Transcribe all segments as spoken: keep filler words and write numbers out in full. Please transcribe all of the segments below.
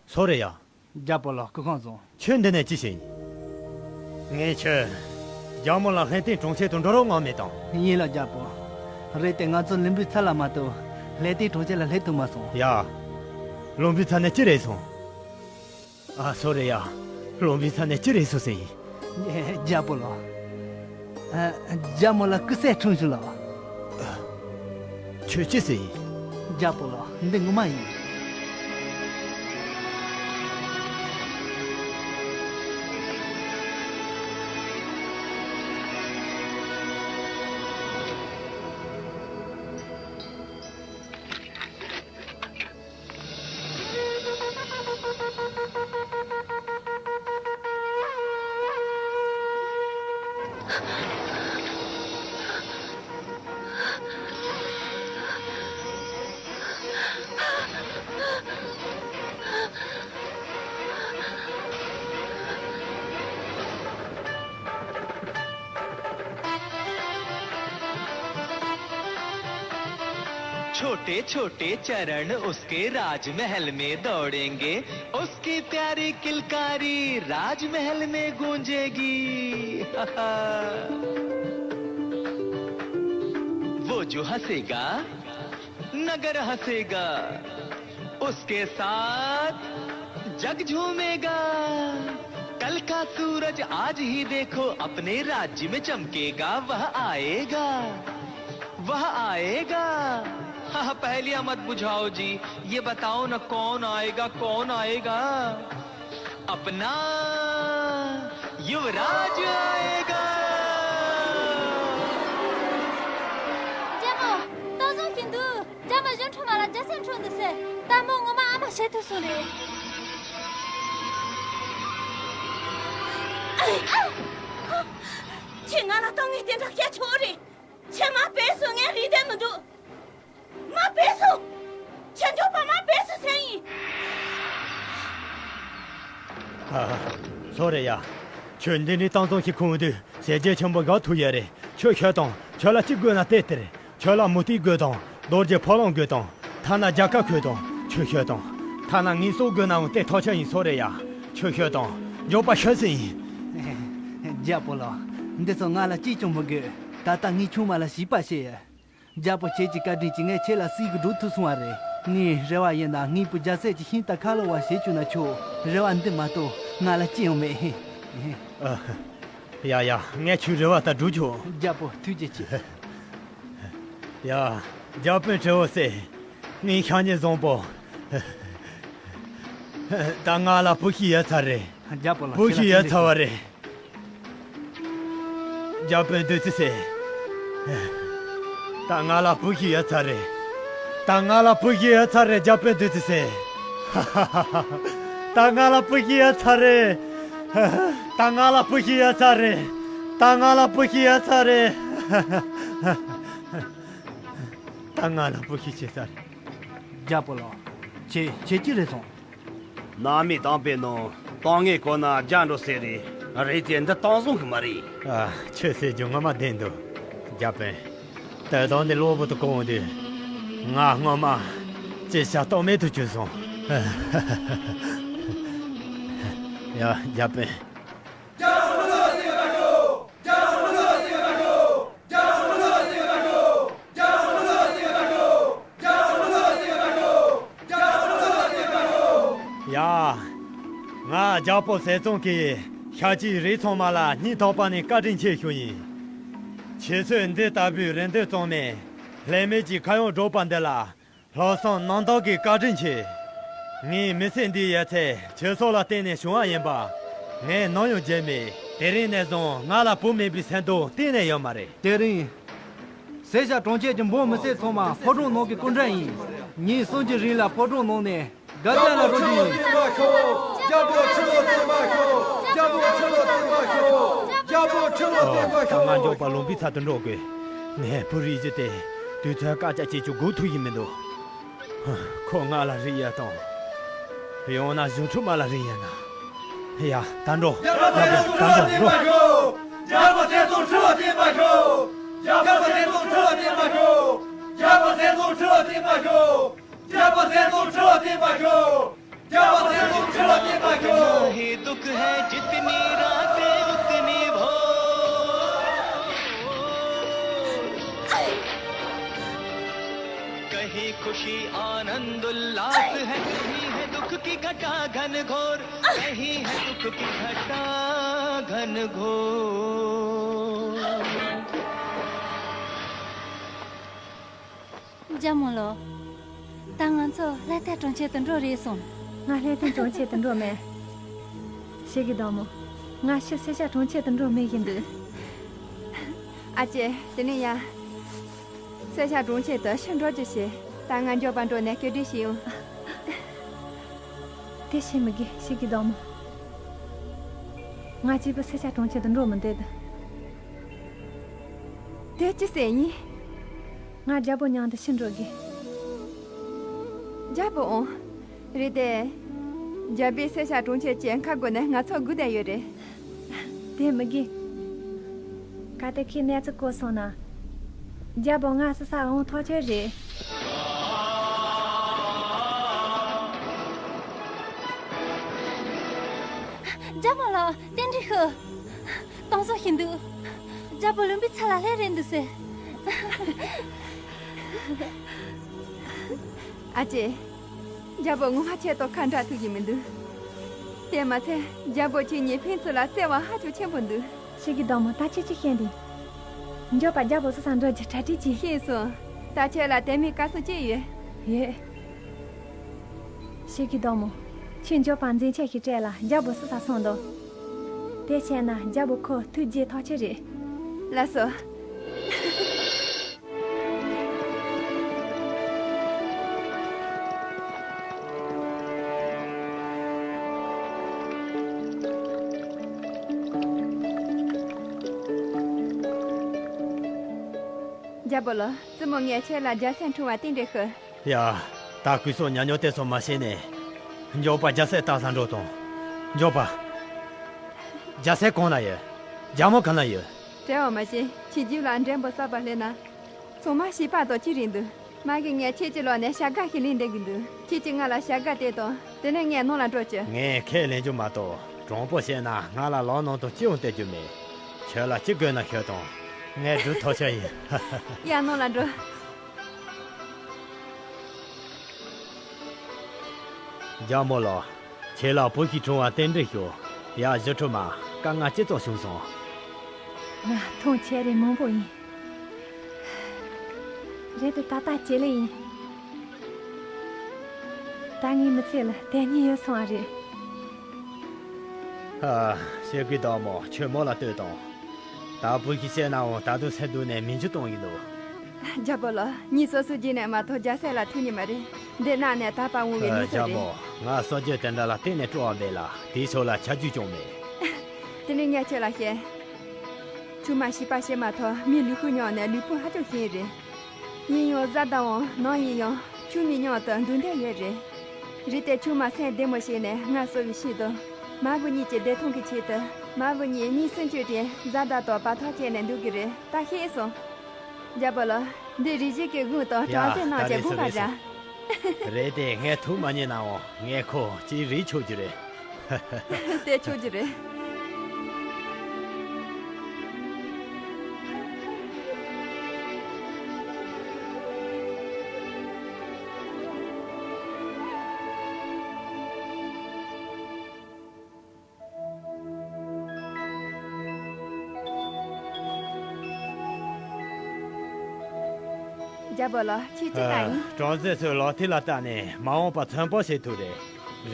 ཚོ་རེད་ཡ། རྒྱལ་པོ་ལགས། སྐུ་ཁམས་བཟང་། ཁྱོད་འདི་ནས་ཅི་བྱེད་ཡིན། ངས་ཁྱོད་རྒྱལ་མོ་ལ་ལྷས་སྟེང་གྲོང་ཁྱེར་དུ་འགྲོ་རོགས་གནང་མི་དང་། ཡིན་ལགས་རྒྱལ་པོ། རེད་དེ་ང་ཚོ་ལུམ་བི་ཚ་ལ་མ་གཏོགས་ལྷས་སྟེང་གྲོང་ཁྱེར་ལ་སླེབས་ཐུབ་མ་སོང་། ཡ། ལུམ་བི་ཚ་ནས་ཅི་རེད་སོང་། ཨ་སོ་རེད་ཡ། ལུམ་བི་ཚ་ནས་ཅི་རེད་སོང་ཟེར་ཡིན། རྒྱལ་པོ་ལགས། ཨ། རྒྱལ་མོ་ལ་སྐུ་སྲས་འཁྲུངས་བྱུང་ལགས། ཁྱོད་ཅི་ཟེར་ཡིན། རྒྱལ་པོ་ལགས། འདི་ངོ་མ་ཡིན། छोटे छोटे चरण उसके राजमहल में दौड़ेंगे, उसकी प्यारी किलकारी राजमहल में गूंजेगी। वो जो हंसेगा, नगर हंसेगा, उसके साथ जग झूमेगा। कल का सूरज आज ही देखो, अपने राज्य में चमकेगा, वह आएगा, वह आएगा। हाँ, पहेलियां मत बुझाओ जी, ये बताओ ना, कौन आएगा, कौन आएगा? अपना युवराज आएगा। རྒྱལ་མོ། ད་བཟུང་གི་འདུག་རྒྱལ་མོ་གཞོན་འཕྲུལ་མ་ལ་རྒྱལ་སྲས་འཁྲུངས་འདུག་ཟེར། ད་མོ་ངོ་མ་ཨ་མ་བྱེད་ཐུབ་སོང་རེད། ཁྱེད་ང་ལ་གཏོང་ངེས་དེ་འདྲ་སྐད་ཆོག་རེད། ཁྱེད་མ་བས་སོང་ངས་རིག་དེ་མི་འདུག་མ་བས་སོང་། ཁྱེད་འཇོག་པ་མ་བས་སོང་ཟེར་ཡིན། ཨ། སོ་རེད་ཡ། ཁྱོད་འདི་ནས་བཏང་བཏང་ཞིག་ཁུངས་དུས་ཟས་རྗེས་ཆེན་པོ་དགའ་ཐུག་ཡ་རེད། ཁྱོད་ཤོད་དང་། ཁྱོད་ལ་ཅི་དགོས་ན་དེ་སྟེར། ཁྱོད་ལ་མུ་ཏིག་དགོས་དང་། རྡོ་རྗེ་ཕོ་ལོང་དགོས་དང་། ཐ་ན་རྒྱལ་ཁ་དགོས་དང་། ཁྱོད་ཤོད་དང་། ཐ་ན་ངན་སོང་དགོས་ནའང་དེ་ཐོབ་ཆ་ཡིན། སོ་རེད་ཡ། ཁྱོད་ཤོད་དང་། འཇོག་པ་ཤོད་ཟིན་ཡིན། རྒྱལ་པོ་ལགས། འདི་ཚོ་ང་ལ་ཅིས་ཀྱང་མི་དགོས། ད་ལྟ་ངས་ཆུང་མ་ལ་བྱིས་པ་བྱས་ཡ། རྒྱལ་པོ་ཁྱེད་ཀྱི་བཀའ་དྲིན་གྱིས་ངས་ཁྱེད་ལ་སྲིད་གི་འགྲོ་ཐུབ་སོང་བ་རེད། ངའི་རེ་བ་ཡིན་ན་ངའི་བུ་རྒྱལ་སྲས་ཀྱི་ཤིང་རྟ་ཁ་ལོ་བ་བྱེད་བཅུག་ན་ཆོག་རེ་བ་འདི་མ་གཏོགས་ང་ལ་ཅི་ཡང་མེད། ཨ། ཡ་ཡ། ངས་ཁྱོད་རེ་བ་ལྟར་སྒྲུབ་ཆོག་རྒྱལ་པོ་ཐུགས་རྗེ་ཆེ། ཡ། རྒྱ་དཔོན་ཁྲི་བོ་སྲས། ངའི་ཤ་ཉེ་བཟང་པོ། ད་ང་ལ་བུ་ཞིག་ཡོད་ཚར་རེད། རྒྱལ་པོ་ལགས། བུ་ཞིག་ཡོད་ཚར་བ་རེད། རྒྱ་དཔོན་བདུད་རྩི་སྲས། ད་ང་ལ་བུ་ཞིག་ཡོད་ཚར་རེད། ད་ང་ལ་བུ་ཞིག་ཡོད་ཚར་རེད། རྒྱ་དཔོན་བདུད་རྩི་སྲས། ད་ང་ལ་བུ་ཞིག་ཡོད་ཚར་རེད། ད་ང་ལ་བུ་ཞིག་ཡོད་ཚར་རེད། ད་ང་ལ་བུ་ཞིག་ཡོད་ཚར་རེད། ད་ང་ལ་བུ་ཞིག་བྱེད་ཚར་རེད། རྒྱལ་པོ་ལགས། ཁྱེད་ཁྱེད་ཅི་རེད་སོང་། ནང་མི་དམ་པའི་ནང་བཏང་ངེས་གོ་ན་རྒྱ་འགྲོ་ཟེར་རེད། རེད་དེ་འདི་བཏང་བཟུང་གི་མ་རེད། ཨ། ཁྱོད་ཟེར་རྒྱུ་ངོ་མ་བདེན་འདུག་རྒྱ་དཔོན། དེ་དང་ནི་གློ་བུར་དུ་གོ་འོང་དུས། ང་སྔོན་མ་ཅི་བྱ་གཏོལ་མེད་དུ་གྱུར་སོང་། ཡ། རྒྱ་དཔོན། རྒྱལ་པོ་ཁྲི་ལོ་བརྟན་པར་ཤོག་རྒྱལ་པོ་ཁྲི་ལོ་བརྟན་པར་ཤོག་རྒྱལ་པོ་ཁྲི་ལོ་བརྟན་པར་ཤོག་རྒྱལ་པོ་ཁྲི་ལོ་བརྟན་པར་ཤོག་རྒྱལ་པོ་ཁྲི་ལོ་བརྟན་པར་ཤོག་རྒྱལ་པོ་ཁྲི་ལོ་བརྟན་པར་ཤོག་ཡ། ང་རྒྱལ་པོ་ཟས་གཙང་གིས་ཤར་གྱི་རིགས་ཚང་མ་ལ་སྙིང་ཐག་པ་ནས་བཀའ་དྲིན་ཆེ་ཞུ་ཡིན། ཁྱེད་ཚོས་འདི་ལྟ་བུའི་རེ་འདུན་གཙང་མས་ལྷད་མེད་ཀྱི་ཁ་གཡང་བསྒྲགས་པ་འདི་ལ། ལྷག་བསམ་རྣམ་དག་གི་བཀའ་དྲིན་ཆེ། ངའི་མི་ཚེ་འདིའི་ཡ་ཚད་ཁྱེད་ཚོ་ལ་བརྟེན་ནས་བྱུང་བ་ཡིན་པ། ངས་ནམ་ཡང་བརྗེད་མེད། དེ་རིང་ནས་བཟུང་ང་ལ་བུ་མེད་པའི་སེམས་སྡུག་གཏན་ནས་ཡོད་མ་རེད། དེ་རིང་། སེར་སྐྱ་གྲོང་ཁྱེར་གྱི་འབངས་མི་སེར་ཚང་མ་ཕོ་བྲང་ནང་གི་སྐུ་མགྲོན་ཡིན། ཉིན་གསུམ་གྱི་རིང་ལ་ཕོ་བྲང་ནང་ནས་དགའ་ལྡན་ལ་རོལ་རྒྱུ་ཡིན། རྒྱལ་པོ་ཁྲི་ལོ་བརྟན་པར་ཤོག་རྒྱལ་པོ་ཁྲི་ལོ་བརྟན་པར་ཤོག་རྒྱལ་པོ་ཁྲི་ལོ་བརྟན་པར་ཤོག་ད་ང་མགྱོགས་པ་ལུམ་བི་ཚ་དུ་འགྲོ་དགོས། ངས་བུ་རིག་རྒྱུ་དེ་དུས་ཚོད་སྐར་ཆ་གཅིག་གི་སྒུག་ཐུབ་ཀྱི་མི་འདུག་ཁོ་ང་ལ་རིག་ཡ་དང་། ཡང་ན་གཞུང་ཕྲུག་མ་ལ་རིག་ཡ་ན། ཡ། ད་འགྲོ། རྒྱལ་པོ་ཟས་གཙང་ཁྲི་ལོ་བརྟན་པར་ཤོག་རྒྱལ་པོ་ཟས་གཙང་ཁྲི་ལོ་བརྟན་པར་ཤོག་རྒྱལ་པོ་ཟས་གཙང་ཁྲི་ལོ་བརྟན་པར་ཤོག་རྒྱལ་པོ་ཟས་གཙང་ཁྲི་ལོ་བརྟན་པར་ཤོག་རྒྱལ་པོ་ཟས་གཙང་ཁྲི་ལོ་བརྟན་པར་ཤོག ही दुख है जितनी रातें उतनी भोर। कहीं खुशी आनंद उल्लास है, कहीं है दुख की घटा घनघोर, कहीं है दुख की घटा घनघोर। རྒྱལ་མོ་ལོ། ད་ང་ཚོ་ལྷ་ལྟ་གྲོང་ཁྱེར་དུ་འགྲོ་རེད་སོང་། ང་ལྷ་ལྟ་གྲོང་ཁྱེར་དུ་འགྲོ་མེད། ཤེས་ཀྱི་འདུག་མོ། ང་ཕྱིར་སེར་སྐྱ་གྲོང་ཁྱེར་དུ་འགྲོ་མེད་ཀྱི་འདུག་ཨ་ཅེ། དེ་ནས་ཡ། སེར་སྐྱ་གྲོང་ཁྱེར་དུ་ཕྱིར་འགྲོ་རྒྱུ་བྱེད། ད་ང་མགྱོགས་པར་འགྲོ་ནས་གོ་སྒྲིག་བྱེད་ཡོང་། དེ་བྱེད་མི་དགོས། ཤེས་ཀྱི་འདུག་མོ། ང་གཅིག་པུ་སེར་སྐྱ་གྲོང་ཁྱེར་དུ་འགྲོ་མི་འདོད། དེ་ཅི་ཟེར་ཡིན། ང་རྒྱལ་པོ་མཉམ་དུ་ཕྱིར་འགྲོ་དགོས། རྒྱལ་པོ་ཨང་། རེད་དེ། རྒྱལ་པོས་སེར་སྐྱ་གྲོང་ཁྱེར་གྱི་ཁ་སྒོ་ནས་ང་ཚོ་སྒུག་བསྡད་ཡོད་རེད། དེ་མི་དགོས། གལ་ཏེ་ཁྱེད་གནས་ཚུལ་གོ་སོང་ན། རྒྱལ་པོ་ང་སོ་སོ་འོང་ཐག་ཆོད་རེད། རྒྱལ་པོ་ལགས། རྟེན་འབྲེལ་ཞུ། གཏམ་བཟང་ཞིག་འདུག་རྒྱལ་པོ་ལུམ་བིའི་ཚལ་ལ་སླེབས་རན་འདུག་ཟེར། ཨ་ཅེ། རྒྱལ་པོ་ངོ་མ་ཁྱེད་དང་ཁ་འབྲལ་ཐུབ་ཀྱི་མི་འདུག་དེ་མ་ཚད་རྒྱལ་པོ་ཁྱེད་གཉིས་ཕན་ཚུན་ལ་བརྩེ་བ་ཧ་ཅང་ཆེན་པོ་འདུག་ཤེས་ཀྱི་འདུག་མོ། ད་ཁྱེད་ཅི་ཤེས་འདི། མགྱོགས་པ་རྒྱལ་པོ་སོ་སོ་འགྲོ་རྒྱུ་གྲ་སྒྲིག་གྱིས། ཤེས་སོང་། ད་ཁྱེད་ལ་དེ་མིན་བཀའ་གསུང་ཅི་ཡོད། ཡོད། ཤེས་ཀྱི་འདུག་མོ། ཁྱེད་མགྱོགས་པ་མཛེས་ཆས་ཤིག་སྤྲད་ལ་རྒྱལ་པོ་སོ་སོ་སོང་དོ། དེ་བྱས་ན་རྒྱལ་པོ་ཁོ་ཐུགས་དགྱེས་ཐག་ཆོད་རེད། ལགས་སོ། རྒྱལ་པོ་ལགས། བཙུན་མོ་ངས་ཁྱེད་ལ་རྒྱལ་སྲས་འཁྲུངས་པ་རྟེན་འབྲེལ་ཞུ། ཡ། ད་སྐུ་སྲོག་ཉམས་མྱོང་དེ་ཚོ་མ་བྱས་ནས། མགྱོགས་པ་རྒྱལ་སྲས་བལྟ་ས་འགྲོ་དང་། མགྱོགས་པ། རྒྱལ་སྲས་གང་ན་ཡོད། རྒྱལ་མོ་གང་ན་ཡོད། བྲེལ་བ་མ་བྱེད། ཁྱེད་རྒྱུད་ལ་འགྲན་པ་གསར་པ་སླེབས་ན། ཚང་མ་བྱིས་པ་དང་གཅིག་རེད་འདུག་མ་གི་ངས་ཁྱེད་ཀྱི་ལག་ནས་བྱ་དགའ་ཞིག་ལེན་བསྡད་ཀྱི་འདུག་ཁྱེད་ཀྱིས་ང་ལ་བྱ་དགའ་དེ་དང་། དེ་ནས་ངས་ནང་ལ་འགྲོ་བྱེད། ངས་ཁས་ལེན་རྒྱུ་མ་གཏོགས། དྲང་པོ་བཤད་ན་ང་ལ་ལག་ནང་དུ་ཅི་ཡང་སྟེར་རྒྱུ་མེད། ཁྱོད་ལ་ཅི་དགོས་ན་ཤོད་དང་། ངས་སྒྲུབ་ཐག་ཆོད་ཡིན། ཡ། ནང་ལ་འགྲོ། རྒྱལ་མོ་ལགས། ཁྱེད་ལ་བུ་ཞིག་འཁྲུངས་པ་རྟེན་འབྲེལ་ཞུ། ཡ། གཞི་ཁྲོད་མ། དཀའ་ངལ་ཅི་ཙམ་བྱུང་སོང་། ང་ཐང་ཆད་རེ་མང་པོ་ཡིན། རེད་དེ་ད་ལྟ་ཇེ་ལེགས་ཡིན། ད་ངའི་མི་ཚེ་ལ་དེ་གཉིས་ཡོད་སོང་བ་རེད། ཨ། ཤེས་ཀྱི་འདུག་མོ། ཁྱོད་མོ་ལ་ལྟོས་དང་། ད་བུ་ཞིག་བྱས་ནའང་ད་དུང་སེམས་སྡུག་ནས་མི་འཇུ་གཏོང་གི་འདུག་རྒྱལ་པོ་ལགས། ངའི་སོ་སོའི་རྗེས་ནས་མ་གཏོགས་རྒྱལ་སྲས་ལ་ཐུག་ནི་མ་རེད། འདི་གནའ་ནས་ད་བར་འོང་བའི་ལུགས་སྲོལ་རེད། རྒྱལ་པོ། ང་སྲོལ་རྒྱུན་དེ་འདྲ་ལ་གཏན་ནས་སྤྲོ་བ་མེད་ལ། དེའི་ཕྱོགས་ལ་ཆ་རྒྱུས་ཀྱང་མེད། དེ་ནི་ངས་ཁྱོད་ལ་བཤད། ཆུང་མ་བྱིས་པ་བྱེད་མ་ཐུབ། མིའི་ལུས་ཤུགས་ཉམས་ནས་ལུས་ཕུང་ཧ་ཅང་ཞན་རེད། ཡིན་ཡང་བཟའ་ཟླའང་ནང་ཡིན་ཡང་ཆུང་མའི་མཉམ་དུ་འདུག་འདོད་ཡོད་རེད། རེད་དེ་ཆུང་མ་སེམས་བདེ་མོ་བྱས་ནས་ང་གསོ་བའི་ཆེད་དུ། མ་བུ་གཉིས་ཀྱི་བདེ་ཐང་གི་ཆེད་དུ། མ་བུ་གཉིས་གཉིད་སུན་འཇུག་དུས་བཟའ་ཟླ་དང་བར་ཐག་བཅད་ནས་འདུག་གི་རེད། ད་ཤེས་སོང་། རྒྱལ་པོ་ལགས། འདི་རིགས་ཞིག་གི་དབང་དུ་ཡ། གྲོང་གསེབ་ནང་ད་གི་རེས་སུ་དགོངས་པ་རེས་སུ། རེད་དེ་ངས་ཐུགས་མ་མཉེས་ནའང་ངས་ཁོ་ཅིག་རིག་ཆོག་རྒྱུ་རེད། དེ་ཆོག་རྒྱུ་རེད། རྒྱལ་པོ་ལགས། ཁྱེད་ཅི་ལྟ་ཡིན། གྲོང་གསེབ་ཚོའི་ལག་མཐིལ་ལ་བལྟས་ནས་མ་འོངས་པ་ཚོད་དཔག་བྱེད་ཐུབ་རེད།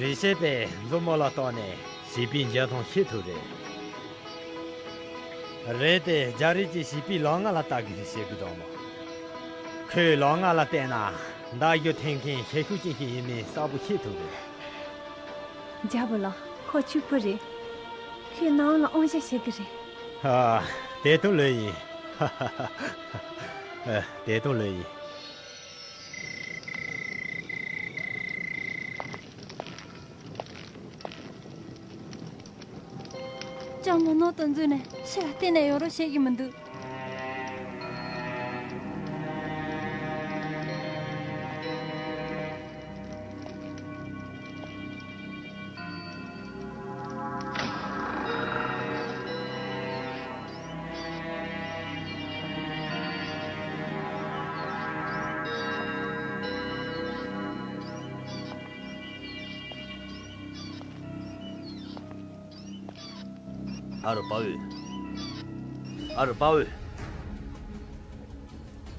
རིག་བྱེད་པས་མཛུབ་མོ་ལ་བཏགས་ནས་བྱིས་པའི་འཇོན་ཐང་ཤེས་ཐུབ་རེད། རེད་དེ་རྒྱ་རིགས་ཀྱིས་བྱིས་པའི་ལག་ང་ལ་ལྟ་དགོས་ཞེས་གི་དོན་མོ། ཁོས་ལག་ང་ལ་བལྟས་ན་མདའ་རྒྱུག་འཐེན་མཁན་ཤེད་ཤུགས་ཅན་ཞིག་ཡིན་མིན་གསལ་པོ་ཤེས་ཐུབ་རེད། རྒྱལ་པོ་ལགས། ཁོ་ཕྱུག་པོ་རེད། ཁོས་ནང་ལ་དབང་ཆ་བྱེད་ཀྱི་རེད། ཨ། དེ་དོན་ལོས་ཡིན། ཨ། དེ་དོན་ལོས་ཡིན། ལྕམ་མོ་ནང་དུ་འཛུལ་ནས་ཕྱི་ལ་བལྟས་ནས་ཡོང་རོགས་བྱེད་ཀྱི་མི་འདུག་ཨ་རོ་པ་འོད། ཨ་རོ་པ་འོད།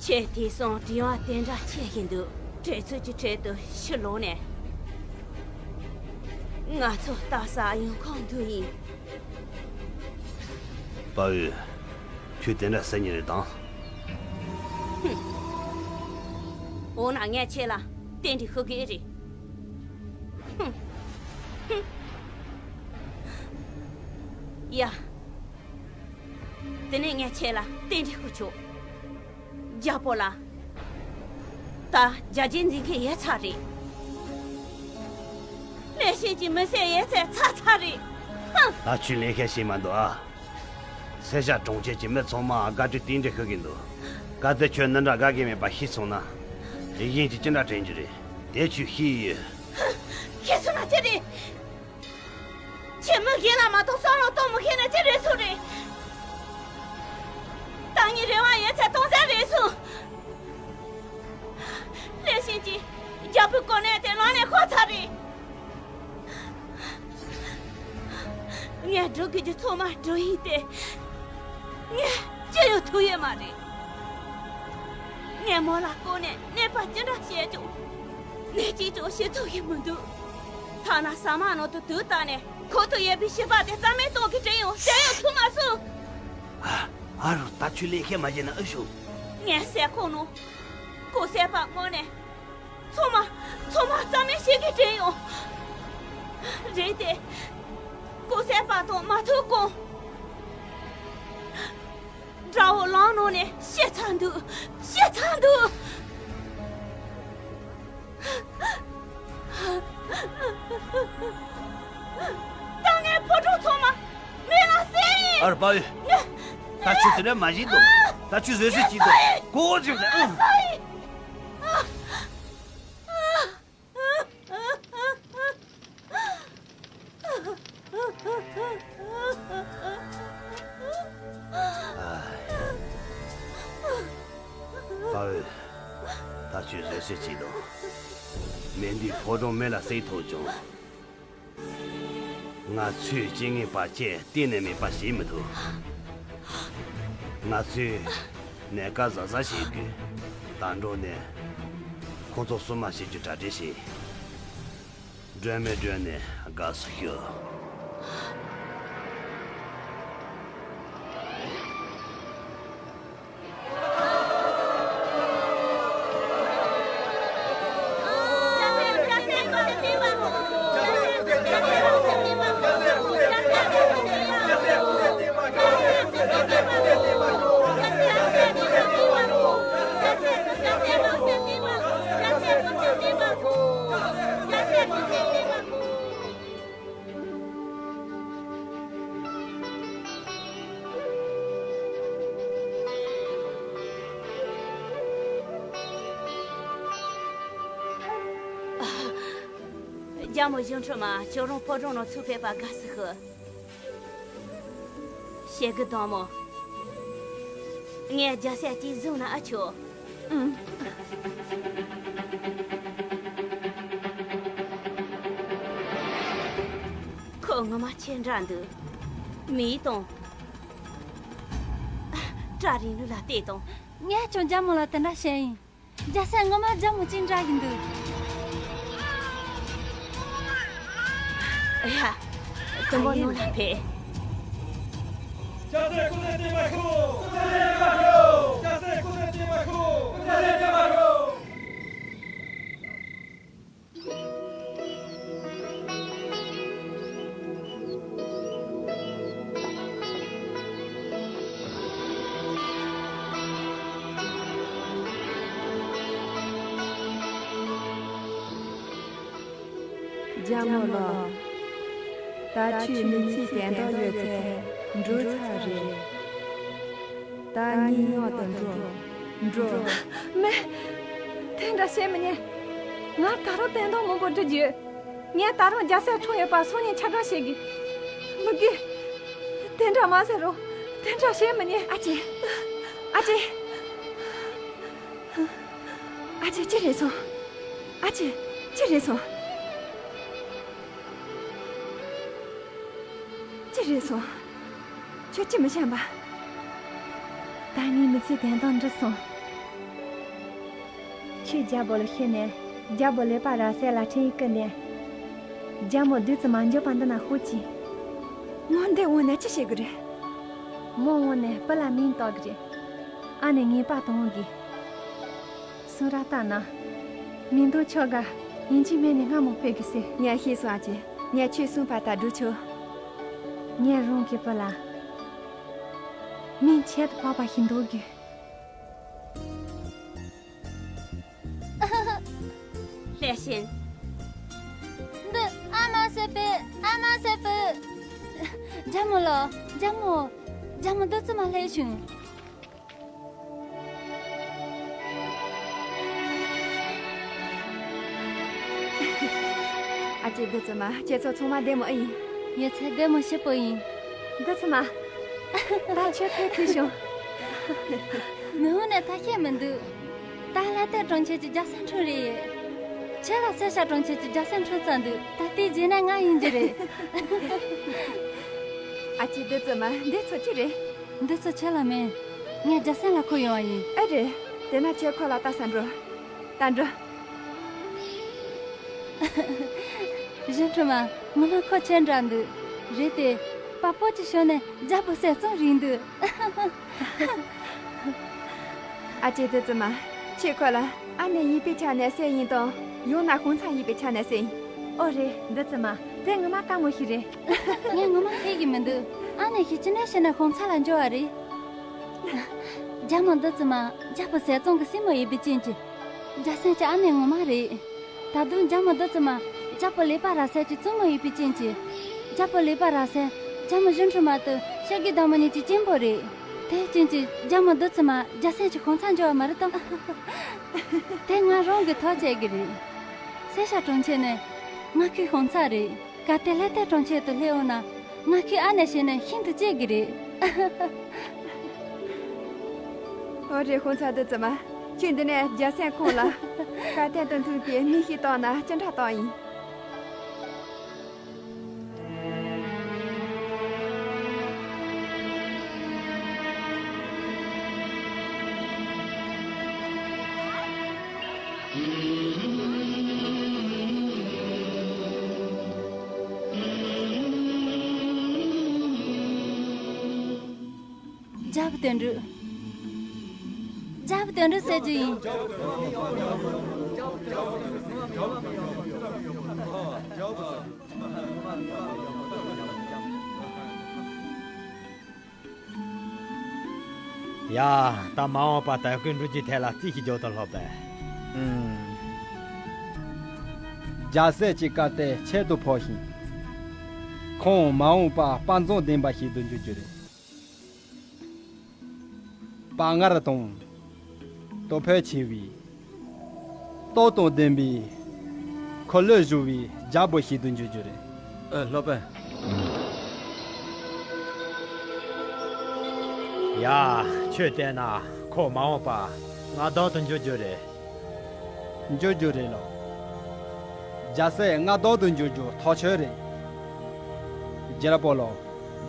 ཁྱེད་དེང་སང་དྲི་བ་དེ་འདྲ་ཆེ་ཡིན་འདུག། གྲོས་ཚོགས་ཀྱི་ཁྲོད་དུ་ཕྱིར་ལོག་ནས། ང་ཚོ་ལྟ་ས་ཡོང་ཁོམ་འདུག་ཡིན། པ་འོད། ཁྱོད་དེ་འདྲ་ཟེར་ཉེན་རེད་དང་། ཧུམ། འོ་ན་ངས་ཁྱེད་ལ་རྟེན་འབྲེལ་ཞུ་གི་རེད། ཧུམ། ཧུམ། ཡ། དེ་ནས་ངས་ཁྱེད་ལ་རྟེན་འབྲེལ་ཞུ་ཆོག། རྒྱལ་པོ་ལགས། ད་རྒྱལ་རྒྱུད་འཛིན་མཁན་ཡོད་ཚར་རེད། ལེགས་བཤད་ཀྱི་མི་སེར་ཡོད་ཚད་ཚར་ཚར་རེད། ཧང་། ད་ཁྱོད་ལེགས་བཤད་བྱེད་མ་འདུག་ཨ། སེར་བྱེས་གྲོང་ཁྱེར་གྱི་མི་ཚང་མ་དགའ་སྤྲོའི་རྟེན་འབྲེལ་ཞུ་གི་འདུག། གལ་ཏེ་ཁྱོད་འདི་འདྲ་དགའ་གི་མེད་པ་ཤེས་སོང་ན། གཞན་གྱིས་ཅི་འདྲ་དྲན་རྒྱུ་རེད། དེ་ཁྱོས་ཤེས་ཡོད། ཤེས་སོང་ན་ཅི་རེད། ཁྱེད་མི་གཞན་ལ་མ་གཏོགས་བསམ་བློ་གཏོང་མི་ཤེས་ན་ཅི་རེད་སོང་རེད། ད་ངའི་རེ་བ་ཡོད་ཚད་གཏོང་ས་རེད་སོང་། ལེགས་བཤད་ཀྱིས་རྒྱལ་པོའི་གོ་གནས་དེ་ལག་ནས་ཤོར་ཚར་རེད། ངས་སྒྲུབ་དགོས་རྒྱུ་ཚང་མ་སྒྲུབ་ཡིན་ཏེ། ངས་ཅི་ཡང་ཐུབ་ཡོད་མ་རེད། ངས་མོ་ལ་བསྐོར་ནས་གནོད་པ་ཅི་འདྲ་བྱས་ཀྱང་། གནོད་བྱེད་ཅིག་ཤེས་ཐུབ་ཀྱི་མི་འདུག། ཐ་ན་ཟ་མ་ནང་དུ་དུག་བཏང་ནས་ཁོ་ཐུག་ཡོད་པའི་བྱིས་པ་དེ་རྩ་མེད་གཏོང་གི་དྲན་ཡོང་དྲན་ཡོང་ཐུབ་མ་སོང་། ཨ། ཨ་རོ། ད་ཁྱོད་ལེགས་བཤད་མ་བྱས་ན་ཨེ་ཤོག། ངའི་ཟས་ཁོག་ནང་ཁོའི་བྱིས་པ་བསྐོར་ནས། ཚང་མ། ཚང་མ་རྩ་མེད་བྱེད་ཀྱི་དྲན་ཡོང་། རེད་དེ། ཁོའི་བྱིས་པ་དང་མ་ཐུག་གོང་། དགྲ་བོ་ལམ་ནང་ནས་ཤི་ཚར་འདུག། ཤི་ཚར་འདུག། ད་ངའི་ཕོ་བྲང་ཚང་མ་མེ་ལ་བསྲེགས་ཡིན། ཨ་རོ་པ་འོད། ད་ཁྱོད་དེ་འདྲ་མ་བྱེད་དོ། ད་ཁྱོད་བཟོད་བསྲན་བྱེད་དོ། ཁོ་བོ་ཅིག་ལ། ཨ། པ་འོད། ད་ཁྱོད་བཟོད་བསྲན་བྱེད་དོ། མེ་འདིས་ཕོ་བྲང་མེ་ལ་བསྲེགས་ཐུབ་ཀྱང་། ང་ཚོའི་རྐྱེན་ངན་པ་ཁྱེད་གཏན་ནས་མེད་པ་བྱེད་མི་ཐུབ། ང་ཚོས་གནད་འགག་གཟབ་གཟབ་བྱེད་དགོས། ད་འགྲོ་ནས་ཁོང་ཚོ་བསུ་མ་བྱེད་རྒྱུ་གྲ་སྒྲིག་བྱེད། སྒྲོན་མེ་སྒྲོན་ནས་དགའ་བསུ་ཞུ། རྒྱལ་མོ་གཞུང་འཕྲུལ་མ་ཁྱོད་རང་ཕོ་བྲང་ནང་ཚུར་ཕེབས་པར་དགའ་བསུ་ཞུ། ཞེ་གི་དང་མོ། ངས་རྒྱལ་སྲས་ཅིག་བཟུང་ན་ཨ་ཆོག། ཨང་། ཁོ་ངོ་མ་ཁྱེད་འདྲ་འདུག། མིག་དང་། སྐྲ་རིང་ལུགས་ལ་བལྟས་དང་། ངས་ཀྱང་རྒྱལ་མོ་ལ་དེ་འདྲ་བཤད་ཡིན། རྒྱལ་སྲས་ངོ་མ་རྒྱལ་མོ་ཅིག་འདྲ་གི་འདུག། ཨ་ཡ། དུམ་བུ་ནང་ལ་ཕེབས། རྒྱལ་སྲས་སྐུ་ཚེ་བརྟན་པར་ཤོག། སྐུ་ཚེ་བརྟན་པར་ཤོག། རྒྱལ་སྲས་སྐུ་ཚེ་བརྟན་པར་ཤོག། སྐུ་ཚེ་བརྟན་པར་ཤོག། རྒྱལ་མོ་ལགས། ད་ཁྱོད་མི་ཚེའི་དོན་དག་ཡོད་ཚད་འགྲུབ་ཚར་རེད། ད་ངའི་མཉམ་དུ་འགྲོ། འགྲོ། མེད། དེ་འདྲ་བྱེད་མི་ཉན། ང་ད་རུང་དོན་དག་མང་པོ་འགྲུབ་རྒྱུ་ཡོད། ངས་ད་རུང་རྒྱལ་སྲས་འཁྲུངས་ཡོད་པ་སང་ཉིན་ཆ་ཚང་བྱེད་དགོས། མི་དགོས། དེ་འདྲ་མ་ཟེར་རོ། དེ་འདྲ་བྱེད་མི་ཉན། ཨ་ཅེ། ཨ་ཅེ། ཨ་ཅེ་ཅི་རེད་སོང་། ཨ་ཅེ་ཅི་རེད་སོང་། ཅི་རེད་སོང་། ཁྱོད་ཅི་མི་ཤེས་པ། ད་ངའི་མི་ཚེ་བདེན་དོན་འགྲུབ་སོང་། ཁྱོད་རྒྱལ་པོ་ལ་ཤི་ནས་རྒྱལ་པོ་ལེགས་པ་ར་སའི་ལ་ཁྲིམས་ཡིག་བསྐུར་ནས། རྒྱལ་མོ་བདུད་རྩི་མ་འཇོག་པ་འདི་ན་ཤོག་ཅིག། ངོ་འདི་འོང་ནས་ཅི་བྱེད་དགོས་རེད། མོ་འོང་ནས་སྤུ་ལ་མིང་བཏགས་དགོས་རེད། ཨ་ནེ་ངེས་པ་དང་འོང་གི། སུ་ར་ལྟ་ན། མི་འདུག་ཁྱོ་ག་ཡིན་གཅིག་མིན་ནས་སྔ་མོ་ཕེབས་གི་ཟེར། ངས་ཤེས་སོང་ཨ་ཅེ། ངས་ཁྱོད་གསུངས་པ་ལྟར་སྒྲུབ་ཆོག། ངས་རང་གི་བུ་ལ་མིང་ཁྱད་དུ་འཕགས་པ་ཞིག་འདོགས་རྒྱུ། ལྷས་ཤིན། འདི་ཨ་མ་སེ་པེ། ཨ་མ་སེ་པེ། རྒྱལ་མོ་ལོ། རྒྱལ་མོ། རྒྱལ་མོ་བདུད་རྩི་མ་སླེབས་བྱུང་། ཨ་ཅེ་བདུད་རྩི་མ། ཁྱེད་ཚོ་ཚང་མ་བདེ་མོ་ཨེ་ཡིན། ངེད་ཚོ་བདེ་མོ་ཞེ་པོ་ཡིན། བདུད་རྩི་མ། ད་ཁྱོད་ཐད་ཁུར་བྱུང་། མི་འོང་ནས་ཐབས་ཤེས་མི་འདུག། ད་ལྷ་ལྟ་གྲོང་ཁྱེར་གྱི་རྒྱལ་སྲས་འཁྲུངས་རེད། ཁྱེད་ལ་སེར་ཤ་གྲོང་ཁྱེར་གྱི་རྒྱལ་སྲས་འཁྲུངས་ཚར་འདུག། ད་ལྟའི་རྗེས་ན་ང་ཡིན་རྒྱུ་རེད། ཨ་ཅེ་བདུད་རྩི་མ། འདི་ཚོ་ཅི་རེད། འདི་ཚོ་ཁྱེད་ལ་མིན། ངས་རྒྱལ་སྲས་ལ་ཁུར་ཡོང་བ་ཡིན། ཨེ་རེད། དེ་ན་ཁྱོད་ཁོ་ལ་ལྟ་ས་འགྲོ། ད་འགྲོ། གཞུང་སྒྲུབ་མ། ངོ་མ་ཁོ་ཁྱེད་འདྲ་འདུག། རེད་དེ། དཔའ་བོ་ཅིག་བྱུང་ནས་རྒྱལ་པོ་ཟས་གཙང་རེད་འདུག། ཨ་ཅེ་བདུད་རྩི་མ། ཁྱེད་ཁོ་ལ་ཨ་ནེ་ཡིན་པའི་ཆ་ནས་སྲས་ཡིན་དང་། ཡང་ན་ཤིང་ཚ་ཡིན་པའི་ཆ་ནས་སྲས་ཡིན། ཨོ་རེད། བདུད་རྩི་མ། དེ་ངོ་མ་དཀའ་མོ་ཞིག་རེད། ངས་ངོ་མ་ཤེས་ཀྱི་མི་འདུག། ཨ་ནེ་ཞིག་ཅི་ནས་ཤི་ན་ཤིང་ཚ་ལ་འགྱུར་བ་རེད། རྒྱལ་མོ་བདུད་རྩི་མ། རྒྱལ་པོ་ཟས་གཙང་གི་སྲས་མོ་ཡིན་པའི་རྐྱེན་གྱིས། རྒྱལ་སྲས་ཀྱི་ཨ་ནེ་ངོ་མ་རེད། ད་དུང་རྒྱལ་མོ་བདུད་རྩི་མ། རྒྱལ་པོ་ལེགས་པ་ར་སའི་གཙུག་མོ་ཡིན་པའི་རྐྱེན་གྱིས། རྒྱལ་པོ་ལེགས་པ་ར་སའི་རྒྱལ་མོ་གཞུང་སྒྲུབ་མ་དེ་ཤཱཀྱའི་བདག་མོ་གཉིས་ཀྱི་གཅེན་པོ་རེད། དེའི་རྐྱེན་གྱིས་རྒྱལ་མོ་བདུད་རྩི་མ་རྒྱལ་སྲས་ཀྱི་ཤིང་ཚ་འགྱུར་བ་མ་རེད་དམ། དེ་ང་རང་གིས་ཐག་བཅད་ཀྱི་རེད། སེར་ཤ་གྲོང་ཁྱེར་ནས་ང་ཁོའི་ཤིང་ཚ་རེད། གལ་ཏེ་ལྷ་ལྟའི་གྲོང་ཁྱེར་དུ་སླེབས་འོང་ན། ང་ཁོའི་ཨ་ནེ་བྱས་ནས་ཤིན་ཏུ་གཅེས་ཀྱི་རེད། ཨོ་རེད། ཤིང་ཚ་བདུད་རྩི་མ། ཁྱོད་འདི་ནས་རྒྱལ་སྲས་ཁོང་ལ་གལ་ཏེ་དོན་མཐུན་པའི་ནུས་ཤིག་བཏང་ན་ཅི་འདྲ་བཏང་ཡིན། རྒྱལ་པོ་དོན་གྲུབ། རྒྱལ་པོ་དོན་གྲུབ་ཟེར་རྒྱུ་ཡིན། ཡ། ད་མ་འོངས་པ་དོན་ཀུན་འགྲུབ་རྒྱུའི་ཐད་ལ་རྩིས་ཤིག་རྒྱོབ་དང་སློབ་དཔོན། ཨུམ། རྒྱལ་སྲས་ཀྱི་བཀའ་དེ་ཁྱད་དུ་འཕགས་ཤིང་། ཁོང་མ་འོངས་པ་དཔའ་མཛངས་ལྡན་པ་ཞིག་ཏུ་འགྱུར་རྒྱུ་རེད། དཔའ་ངར་དང་། སྟོབས་འཕེལ་ཆེ་བའི། སྟོབས་དང་ལྡན་པའི། འཁོར་ལོས་སྒྱུར་བའི་རྒྱལ་པོ་ཞིག་ཏུ་འགྱུར་རྒྱུ་རེད། ཨེ། སློབ་དཔོན། ཡ། ཁྱོད་བལྟས་ན་ཁོ་མ་འོངས་པ་མངའ་བདག་ཏུ་འགྱུར་རྒྱུ་རེད། འགྱུར་རྒྱུ་རེད་ལོ། རྒྱལ་སྲས་མངའ་བདག་ཏུ་འགྱུར་རྒྱུ་ཐག་ཆོད་རེད། རྒྱལ་པོ་ལོ།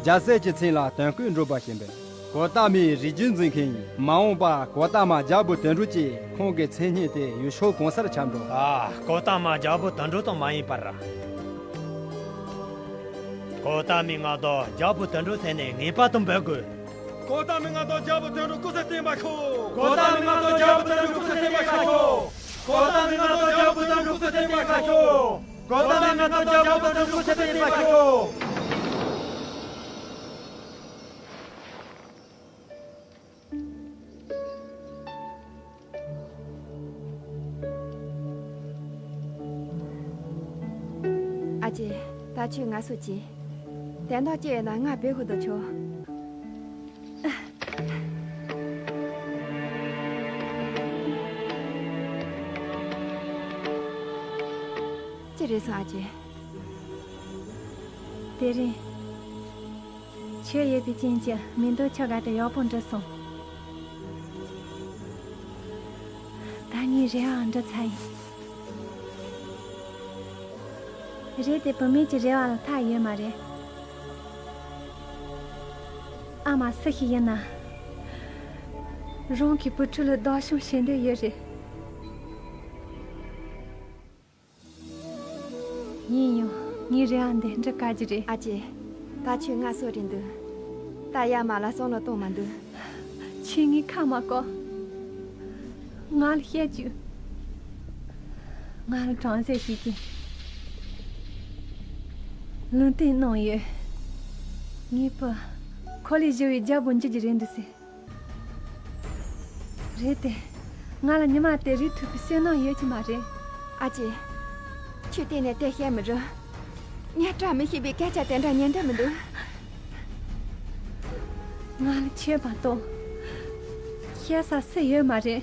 རྒྱལ་སྲས་ཀྱི་མཚན་ལ་དོན་ཀུན་འགྲུབ་པ་ཞེས་པས། གོ་ཏ་མའི་རིགས་རྒྱུད་འཛིན་མཁན་ཡིན། མ་འོངས་པ་གོ་ཏ་མ་རྒྱལ་པོ་དོན་གྲུབ་ཀྱིས་ཁོང་གི་མཚན་སྙན་དེ་ཡུལ་ཕྱོགས་གང་སར་ཁྱབ་འགྲོ། ཨ། གོ་ཏ་མ་རྒྱལ་པོ་དོན་གྲུབ་དང་མ་ཡིན་པར། གོ་ཏ་མའི་མངའ་བདག་རྒྱལ་པོ་དོན་གྲུབ་མཚན་ནས་ངེས་པར་དུ་འབོད་དགོས། གོ་ཏ་མའི་མངའ་བདག་རྒྱལ་པོ་དོན་གྲུབ་སྐུ་ཚེ་བརྟན་པར་ཤོག། གོ་ཏ་མའི་མངའ་བདག་རྒྱལ་པོ་དོན་གྲུབ་སྐུ་ཚེ་བརྟན་པར་ཤོག། གོ་ཏ་མའི་མངའ་བདག་རྒྱལ་པོ་དོན་གྲུབ་སྐུ་ཚེ་བརྟན་པར་ཤོག། གོ་ཏ་མའི་མངའ་བདག་རྒྱལ་པོ་དོན་གྲུབ་སྐུ་ཚེ་བརྟན་པར་ཤོག། ཨ་ཅེ། ད་ཁྱོད་ངལ་གསོ་གྱིས། དོན་དག་ཅི་ཡོད་ན་ང་བོས་ཤོག་དང་ཆོག། ཅི་རེད་སོང་ཨ་ཅེ། དེ་རིང་། ཁྱོད་ཡོད་པའི་རྐྱེན་གྱིས་མི་འདུག་ཁྱོ་ག་དེ་ཡག་པོ་འགྲུབ་སོང་། ད་ངའི་རེ་བའང་འགྲུབ་ཚར་ཡིན། རེད་དེ་བུད་མེད་ཀྱི་རེ་བ་ལ་མཐའ་ཡོད་མ་རེད། ཨ་མ་སུ་ཞིག་ཡིན་ན། རང་གི་བུ་ཕྲུག་ལ་བདག་སྐྱོང་བྱེད་འདོད་ཡོད་རེད། ཡིན་ཡང་ངའི་རེ་བ་འདི་འགྲུབ་དཀའ་རྒྱུ་རེད། ཨ་ཅེ། ད་ཁྱོད་ང་སོ་རེད་འདུག་ད་ཡ་མ་ལ་སོང་ལ་གཏོང་མ་འདུག་ཁྱོད་ངའི་ཁ་མ་བསྐོར། ང་ལ་བཤད་རྒྱུ། ང་ལ་དྲང་གནས་ཤིག་གིས་ལུང་བསྟན་གནང་ཡོད། ངའི་བུ་ཁོ་ལས་ཞི་བའི་རྒྱལ་པོ་འགྱུར་རྒྱུ་རེད་འདུག་ཟེར། རེད་དེ། ང་ལ་ཉི་མ་དེ་རིང་ཐུག་པའི་བསོད་ནམས་ཡོད་ཀྱི་མ་རེད། ཨ་ཅེ། ཁྱོད་དེ་ནས་དེ་བཤད་མི་རུང་། ངས་བཀྲ་མི་ཤིས་པའི་སྐད་ཆ་དེ་འདྲ་ཉན་འདོད་མི་འདུག་ང་ལ་ཆོས་པ་དང་། བཤད་ས་སུ་ཡོད་མ་རེད།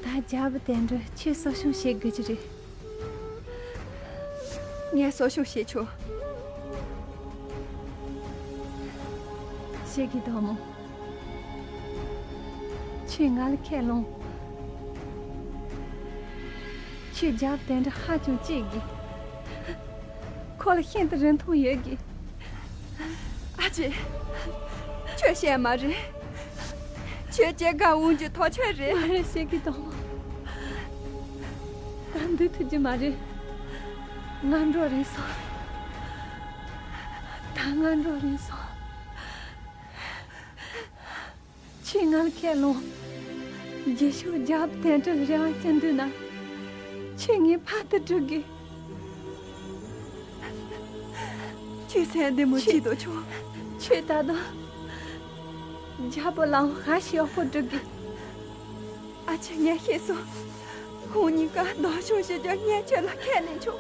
ད་རྒྱལ་པོ་དེ་འདྲ་ཁྱོད་གསོ་སྐྱོང་བྱེད་དགོས་ཀྱི་རེད། ངས་གསོ་སྐྱོང་བྱེད་ཆོག་ཤེས་ཀྱི་དོ་མོ། ཁྱོད་ང་ལ་ཁས་བླངས། ཁྱོད་རྒྱལ་པོ་དེ་འདྲ་ཧ་ཅང་གཅེས་གི། ཁོ་ལ་ཤིན་ཏུ་རིན་ཐང་ཡོད་གི། ཨ་ཅེ། ཁྱོད་བཤད་མ་རེད། ཁྱོད་ཅེ་དགའ་འོང་རྒྱུ་ཐག་ཆོད་རེད། མ་རེད། ཤེས་ཀྱི་དོ་མོ། ད་འདུག་ཐུབ་ཀྱི་མ་རེད། ང་འགྲོ་རན་སོང་། ད་ང་འགྲོ་རན་སོང་། ཁྱོད་ང་ལ་ཁས་བླངས། རྗེས་ཕྱོགས་རྒྱལ་པོ་དེ་འདྲ་རེ་བ་ཅན་འདུག་ན། ཁྱོད་ངའི་ཕ་དུ་སྒྲུབ་དགོས། ཁྱོད་སེམས་བདེ་མོ་ཁྱོད་ཅིག་ཏུ་ཆོག་ཁྱོད་ད་དུང་རྒྱལ་པོ་ལའང་ཧ་ཤེས་ཡག་པོ་སྒྲུབ་དགོས། ཨ་ཅེ། ངས་ཤེས་སོང་། ཁོང་གཉིས་ཀ་བདག་སྐྱོང་བྱེད་རྒྱུ་ངས་ཁྱོད་ལ་ཁས་ལེན་ཆོག་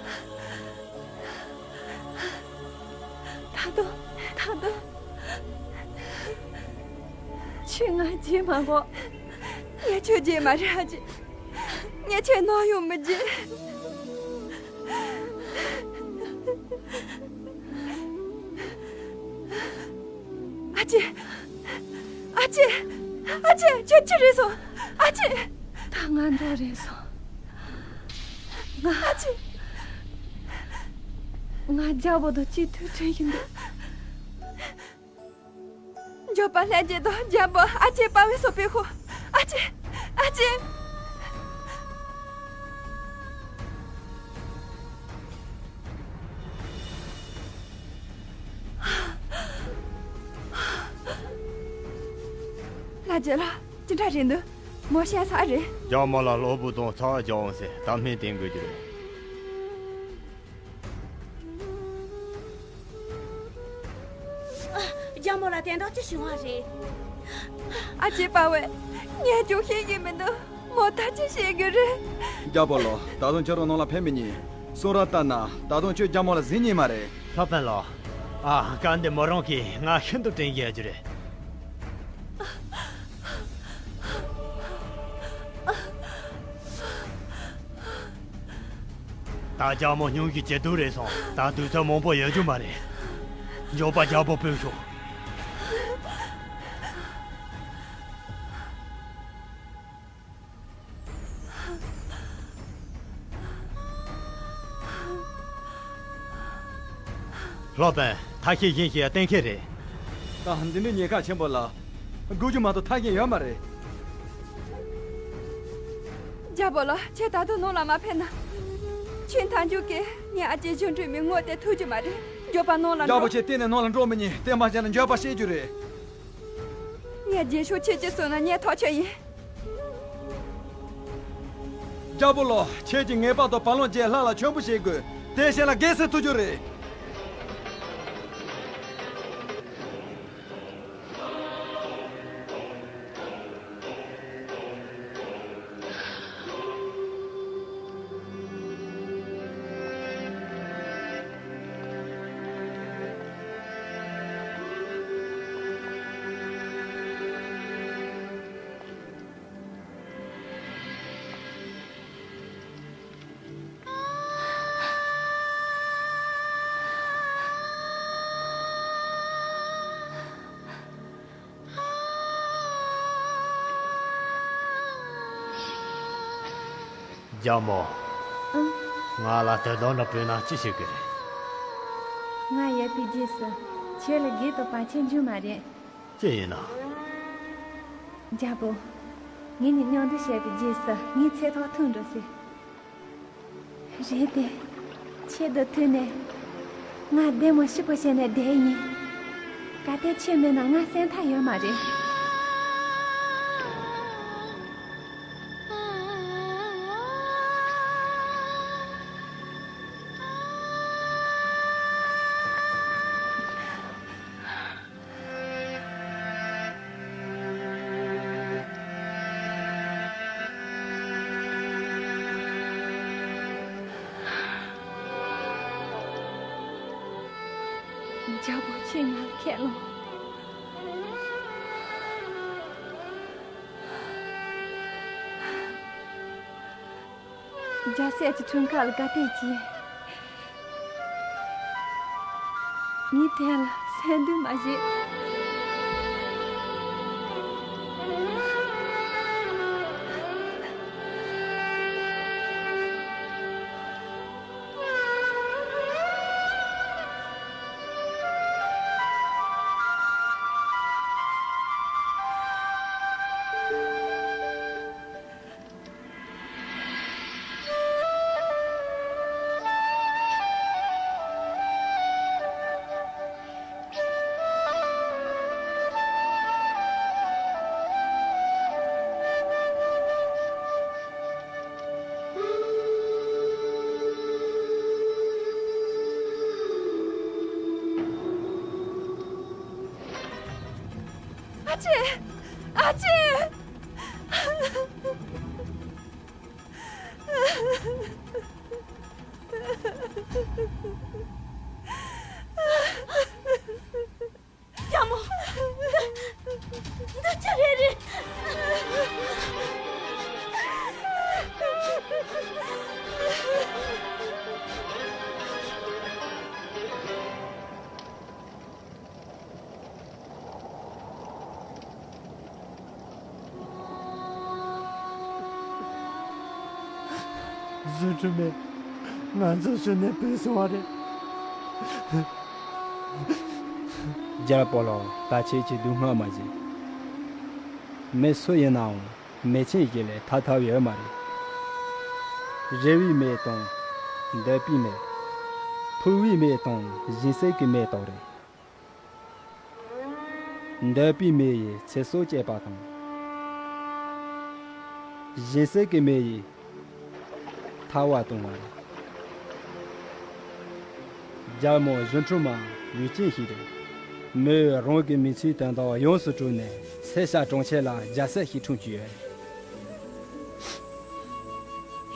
ད་དུང་། ད་དུང་། ཁྱོད་ང་བརྗེད་མ་དགོས། ངས་ཁྱོད་བརྗེད་མ་རེད། ཨ་ཅེ། ངས་ཁྱོད་ནམ་ཡང་མི་བརྗེད། ཨ་ཅེ། ཨ་ཅེ། ཨ་ཅེ། ཁྱོད་ཅི་རེད་སོང་། ཨ་ཅེ། ད་ང་འགྲོ་རན་སོང་། ང་། ཨ་ཅེ། ང་རྒྱལ་པོ་དང་གཅིག་ཐུག་འཕྲད་ཀྱི་འདུག་འགྱོད་པ་ལྷན་རྒྱས་དང་རྒྱལ་པོ་ཨ་ཅེ་དཔའ་བོའི་སོ་པའི་ཁོ། ཨ་ཅེ། ཨ་ཅེ། ལ་རྒྱལ་ལ། ཅི་འདྲ་རེད་འདུག་མོ་ཤ་ཚ་རེད། རྒྱ་མོ་ལ་གློ་བུར་དུ་ཚ་བ་རྒྱག་འོང་ཟེར་ད་སྨན་བསྟེན་དགོས་ཀྱི་རེད། རྒྱ་མོ་ལ་དེ་འདྲ་ཅི་བྱུང་བ་རེད། ཨ་ཅེ་པ་བས། ངས་ཅུང་ཤེས་ཀྱི་མི་འདུག་མོ་ད་ཅི་བྱེད་དགོས་རེད། རྒྱལ་པོ་ལོ། ད་དུང་ཁྱོད་རང་ནང་ལ་ཕེབས་མི་ཉན། གསུང་རབ་ལྟར་ན་ད་དུང་ཁྱོད་རྒྱ་མོ་ལ་གཟིགས་ཉན་མ་རེད། ལྷ་པན་ལོ། ཨ། སྐབས་འདི་མོ་རང་གིས་ང་ཤིན་ཏུ་དྲན་གྱི་ཡོད་རྒྱུ་རེད། ད་རྒྱལ་མོ་སྙུང་གཞི་ཇེ་སྡུག་རེད་སོང་། ད་དུས་ཚོད་མང་པོ་ཡོད་རྒྱུ་མ་རེད། མགྱོགས་པ་རྒྱལ་པོ་ཕེབས་ཤོག་ལྷ་པན། ཐབས་ཤེས་གཞན་ཞིག་གཏན་འཁེལ་རེད། ད་འདི་འདྲའི་ཉེན་ཁ་ཆེན་པོ་ལ་སྒུག་རྒྱུ་མ་གཏོགས་ཐབས་གཞན་ཡོད་མ་རེད། རྒྱལ་པོ་ལགས། ཁྱེད་ད་དུང་ནང་ལ་མ་ཕེབས་ན། ཁྱེད་མཐའ་མཇུག་གི་ངའི་ཨ་ཅེ་གཞུང་འབྲེལ་མའི་ངོ་དེ་ཐུག་རྒྱུ་མ་རེད། མགྱོགས་པ་ནང་ལ་འགྲོ། རྒྱལ་པོ། ཁྱེད་གཏན་ནས་ནང་ལ་འགྲོ་མི་ཉན། དེ་མ་བྱས་ན་འགྱོད་པ་བྱེད་རྒྱུ་རེད། ངས་རྗེས་ཕྱོགས་ཁྱེད་ཀྱི་སོང་ན་ངས་ཐག་ཆོད་ཡིན། རྒྱལ་པོ་ལགས། ཁྱེད་ཀྱིས་ངེས་པར་དུ་བར་ལམ་བརྒྱད་ལྷ་ལ་མཆོད་འབུལ་བྱེད་དགོས། དེ་བྱས་ན་རྒྱལ་སྲིད་ཐོབ་རྒྱུ་རེད། རྒྱལ་མོ། ཨང་། ང་ལ་དོན་དག་འདྲ་བོད་ནང་ཅི་ཞིག་གི་རེད། ང་ཡོད་པའི་རྗེས་སུ་ཁྱོད་ལ་དགོས་པ་བར་ཆད་འབྱུང་མ་རེད། ཅི་ཡིན་ན། རྒྱལ་པོ། ངེད་གཉིས་མཉམ་དུ་བྱས་པའི་རྗེས་སུ་ངའི་ཚེ་ཐོག་ཐུག་འགྲོ་ཟེར། རེད་དེ། ཁྱེད་དང་ཐུག་ནས། ང་བདེ་མོ་ཞིག་པོ་བྱས་ནས་བསྡད་ཡིན། གལ་ཏེ་ཁྱེད་མེད་ན་ང་གསོན་ཐབས་ཡོད་མ་རེད། རྒྱལ་པོ་ཁྱེད་ང་ལ་ཁས་བླངས། རྒྱལ་སྲས་ཀྱི་འཁྲུངས་སྐར་ལ་དགའ་དད་ཀྱིས། ངའི་དོན་ལ་གསོན་འདུག་མ་བཞེས། ཨ་ཅེ། ཨ་ཅེ། རྒྱལ་མོ། འདི་ཅི་རེད་རེད། བཟོད་ཁྲིམས་མེད། ང་ཚོ་ཤི་ནས་ཕུད་སོང་བ་རེད། རྒྱལ་པོ་ལགས། ད་ཁྱེད་ཀྱིས་སྡུག་བསྔལ་མ་བྱེད། མི་སུ་ཡིན་ནའང་མི་ཆེན་ཞིག་ལས་ཐར་ཐབས་ཡོད་མ་རེད། རེ་བའི་མེ་དང་འདོད་པའི་མེ། ཕུལ་བའི་མེ་དང་སྦྱིན་སྲེག་གི་མེ་དག་རེད། འདོད་པའི་མེ་ཡིས་ཚེ་སྲོག་བཅད་པ་དང་། སྦྱིན་སྲེག་གི་མེ་ཡིས་ཐར་བ་གཏོང་བ་རེད། རྒྱལ་མོ་གཞུང་འཁྲུག་མ་ཡུལ་ཅན་ཞིག་རེད། མོས་རང་གི་མི་ཚེའི་དོན་དག་ཡོངས་སུ་གྲུབ་ནས་སེར་སྐྱ་གྲོང་ཁྱེར་ལ་རྒྱལ་སྲས་ཤིག་འཁྲུངས་ཀྱི་ཡོད།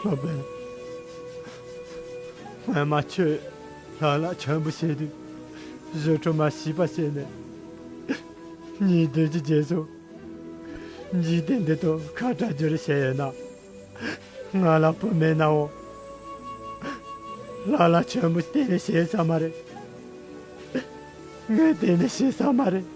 སློབ་དཔོན། སྔོན་མ་ཁྱོད་ལ་ལ་ཆོན་པོ་བྱས་དུས་གཞུང་འཁྲུག་མ་ཤི་བ་བྱས་ནས་གཉིས་ལྡན་གྱི་རྗེས་སུ། འཇིག་རྟེན་འདི་དང་ཁ་བྲལ་རྒྱུ་རེད་བཤད་ཡོད་ན། ང་ལ་བུ་མེད་ནའང་། ལ་ལ་ཆོན་པོ་གཏན་ནས་ཤི་ས་མ་རེད། ངས་གཏན་ནས་ཤི་ས་མ་རེད།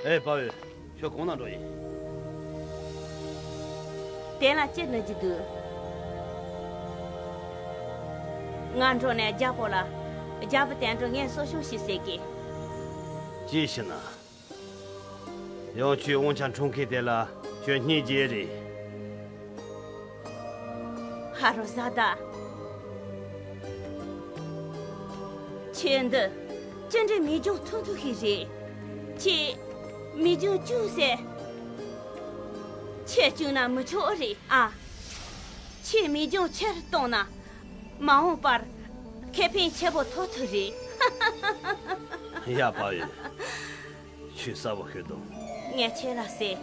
ཨེ་དཔའ་བོ། ཁྱོད་གང་ན་འགྲོ་ཡིན། དེ་ལ་ཅི་ལ་ཅི་འདུག་ང་འགྲོ་ནས་རྒྱལ་པོ་ལ། རྒྱལ་པོ་དོན་གྲུབ་ངས་གསོ་སྐྱོང་ཞིག་ཟེར་གི། ཅི་ཞེ་ན། ཡང་ཁྱོའི་དབང་ཆ་འཕྲོག་མཁན་དེ་ལ་ཁྱོད་སྙིང་རྗེ་རེད། ཧ་རོ་བཟའ་ཟླ། ཁྱེད་འདི་ཅི་འདྲའི་མི་རྒྱང་ཐུང་ཐུང་ཞིག་རེད། ཁྱེད་མི་རྒྱང་བཅུག་ཟེར། ཁྱེད་བཅུག་ན་མི་ཆོག་རེད་ཨ། ཁྱེད་མི་རྒྱང་ཆེར་གཏོང་ན་མ་འོངས་པར་ཁེ་ཕན་ཆེ་བོ་ཐོབ་ཐུབ་རེད། ཡ་དཔའ་བོ། ཁྱོད་གསལ་པོ་ཤོད་དང་། ངས་ཁྱེད་ལ་ཟེར།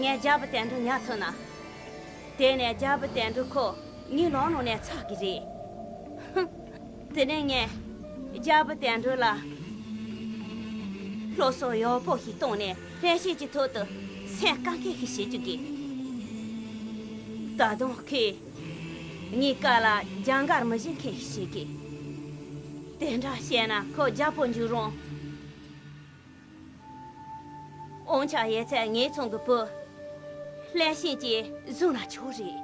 ངས་རྒྱལ་པོ་དོན་གྲུབ་ཉར་ཐུབ་ན། དེ་ནས་རྒྱལ་པོ་དོན་གྲུབ་ཁོ་ངའི་ལག་ནང་ནས་ཚར་གི་རེད། ཧུམ། དེ་ནས་ངས་རྒྱལ་པོ་དོན་གྲུབ་ལ་སློབ་གསོ་ཡག་པོ་ཞིག་བཏང་ནས་བློན་ཆེན་གྱི་ཐོག་ཏུ་སེམས་དཀར་མཁན་ཞིག་བྱེད་བཅུག་གི། ད་དུང་ཁོས་ངའི་བཀའ་ལ་རྒྱབ་འགལ་མི་བྱེད་མཁན་ཞིག་བྱེད་གི། དེ་འདྲ་བཤད་ན་ཁོ་རྒྱལ་པོ་འགྱུར་རུང་། འོན་ཀྱང་ཡོད་ཚད་ངེད་ཚང་གི་བུ་ལྷན་ཞེན་གྱིས་བཟུང་ན་ཆོག་རེད།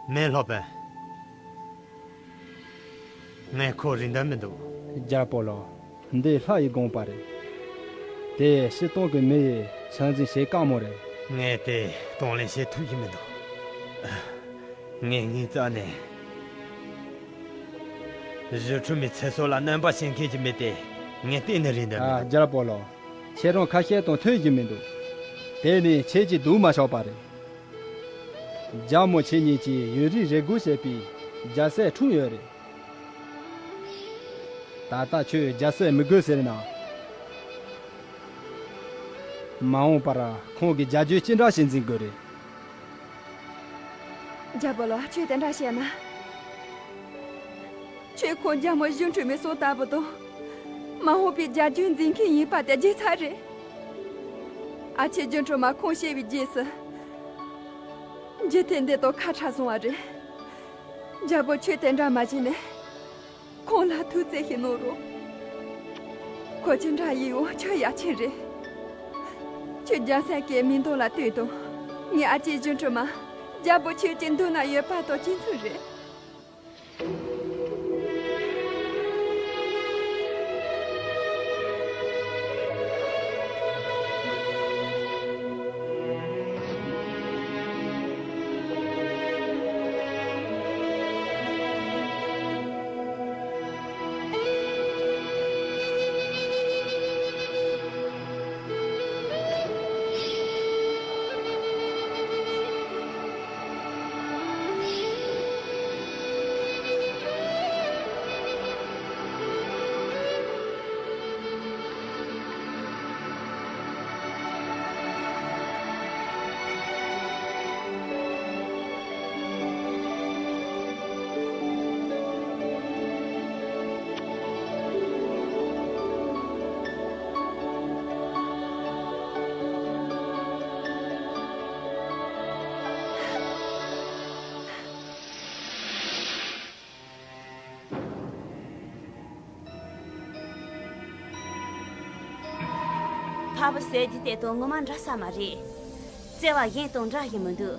མེན་སློབ་དཔོན། ངས་ཁོ་རིན་དོན་མི་འདུག་རྒྱལ་པོ་ལགས། འདི་ལྷ་ཡི་དགོངས་པ་རེད། དེ་སྤྱིར་བཏང་གི་མི་ཡིས་ཚོད་འཛིན་བྱེད་དཀའ་མོ་རེད། ངས་དེ་གདོང་ལེན་བྱེད་ཐུབ་ཀྱི་མི་འདུག་ངས་ངའི་རྩ་ནས་གཞུང་འབྲུག་མའི་ཚེ་སྲོག་ལ་གནོད་པ་བྱེད་མཁན་གྱི་མི་དེ་ངས་གཏན་ནས་རིན་དོན་མི་ཨ། འདུག་རྒྱལ་པོ་ལགས། ཁྱེད་རང་ཁ་བཤད་དང་མཐུན་གྱི་མི་འདུག་དེ་ནི་ཁྱེད་ཀྱིས་སྡུག་མ་ཆགས་པ་རེད། རྒྱལ་མོ་ཁྱེད་གཉིས་ཀྱིས་ཡུན་རིང་རེ་སྒུག་བྱས་པའི་རྒྱལ་སྲས་འཁྲུངས་ཡོད་རེད། ད་ལྟ་ཁྱོད་རྒྱལ་སྲས་མི་དགོས་ཟེར་ན། མ་འོངས་པར་ཁོང་གི་རྒྱལ་རྒྱུད་ཅི་འདྲ་ཞིག་འཛིན་དགོས་རེད། རྒྱལ་པོ་ལགས། ཁྱོད་དེ་འདྲ་བཤད་ན། ཁྱོད་ཁོང་རྒྱལ་མོ་གཞུང་འབྲུག་མའི་སྲོག་ལྟ་བུ་དང་། མ་འོངས་པའི་རྒྱལ་རྒྱུད་འཛིན་མཁན་ཡིན་པ་དེ་རྗེས་ཚར་རེད། ཨ་ཅེ་གཞུང་འབྲུག་མ་ཁོང་ཤི་བའི་རྗེས་སུ། འཇིག་རྟེན་འདི་དང་ཁ་བྲལ་སོང་བ་རེད། རྒྱལ་པོ་ཁྱོད་དེ་འདྲ་མ་བྱས་ནས། ཁོང་ལ་ཐུགས་བརྩེ་ཞིག་གནང་རོགས། ཁོ་ཅི་འདྲ་ཡིན་ཡང་ཁྱོད་ཡ་མཚན་རེད། ཁྱོད་རྒྱལ་སྲས་ཀྱི་མིང་ཐོག་ལ་བསྟོད་དང་། ངའི་ཨ་ཅེ་གཞུང་འབྲུག་མ་རྒྱལ་པོ་ཁྱོད་ཀྱི་མདུན་ན་ཡོད་པ་དང་གཅིག་མཚུངས་རེད། ཕ་བུ་ཟེར་རྒྱུ་དེ་དང་ངོ་མ་འདྲ་ས་མ་རེད། བརྩེ་བ་གཞན་དང་འདྲ་ཞིག་མི་འདུག་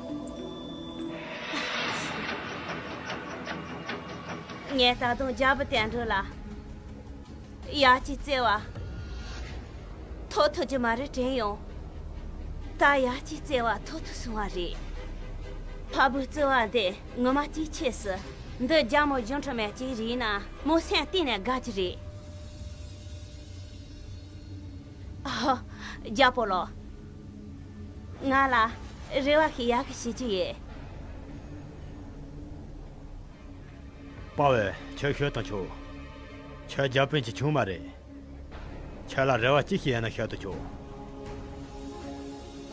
ངས་ད་དུང་རྒྱལ་པོ་དོན་གྲུབ་ལ་ཡ་གཅིག་བརྩེ་བ་ཐོབ་ཐུབ་ཀྱི་མ་རེད་དྲན་ཡང་། ད་ཡ་གཅིག་བརྩེ་བ་ཐོབ་ཐུབ་སོང་བ་རེད། ཕ་བུའི་བརྩེ་བ་འདི་ངོ་མ་གཅིག་ཆེ་སི། འདི་རྒྱལ་མོ་གཞུང་འབྲུག་མ་གཅིག་རིག་ན་མོ་སེམས་གཏིང་ནས་དགའ་གི་རེད། ཨ། རྒྱལ་པོ་ལགས། ང་ལ་རེ་བ་ཞིག་ཡག་གི་བྱེད་ཀྱི་ཡོད། དཔའ་བོས་ཁྱོད་ཤོད་དང་ཆོག་ཁྱོད་རྒྱལ་པོ་གི་ཆུང་མ་རེད། ཁྱོད་ལ་རེ་བ་ཅི་ཞིག་ཡོད་ན་ཤོད་དང་ཆོག་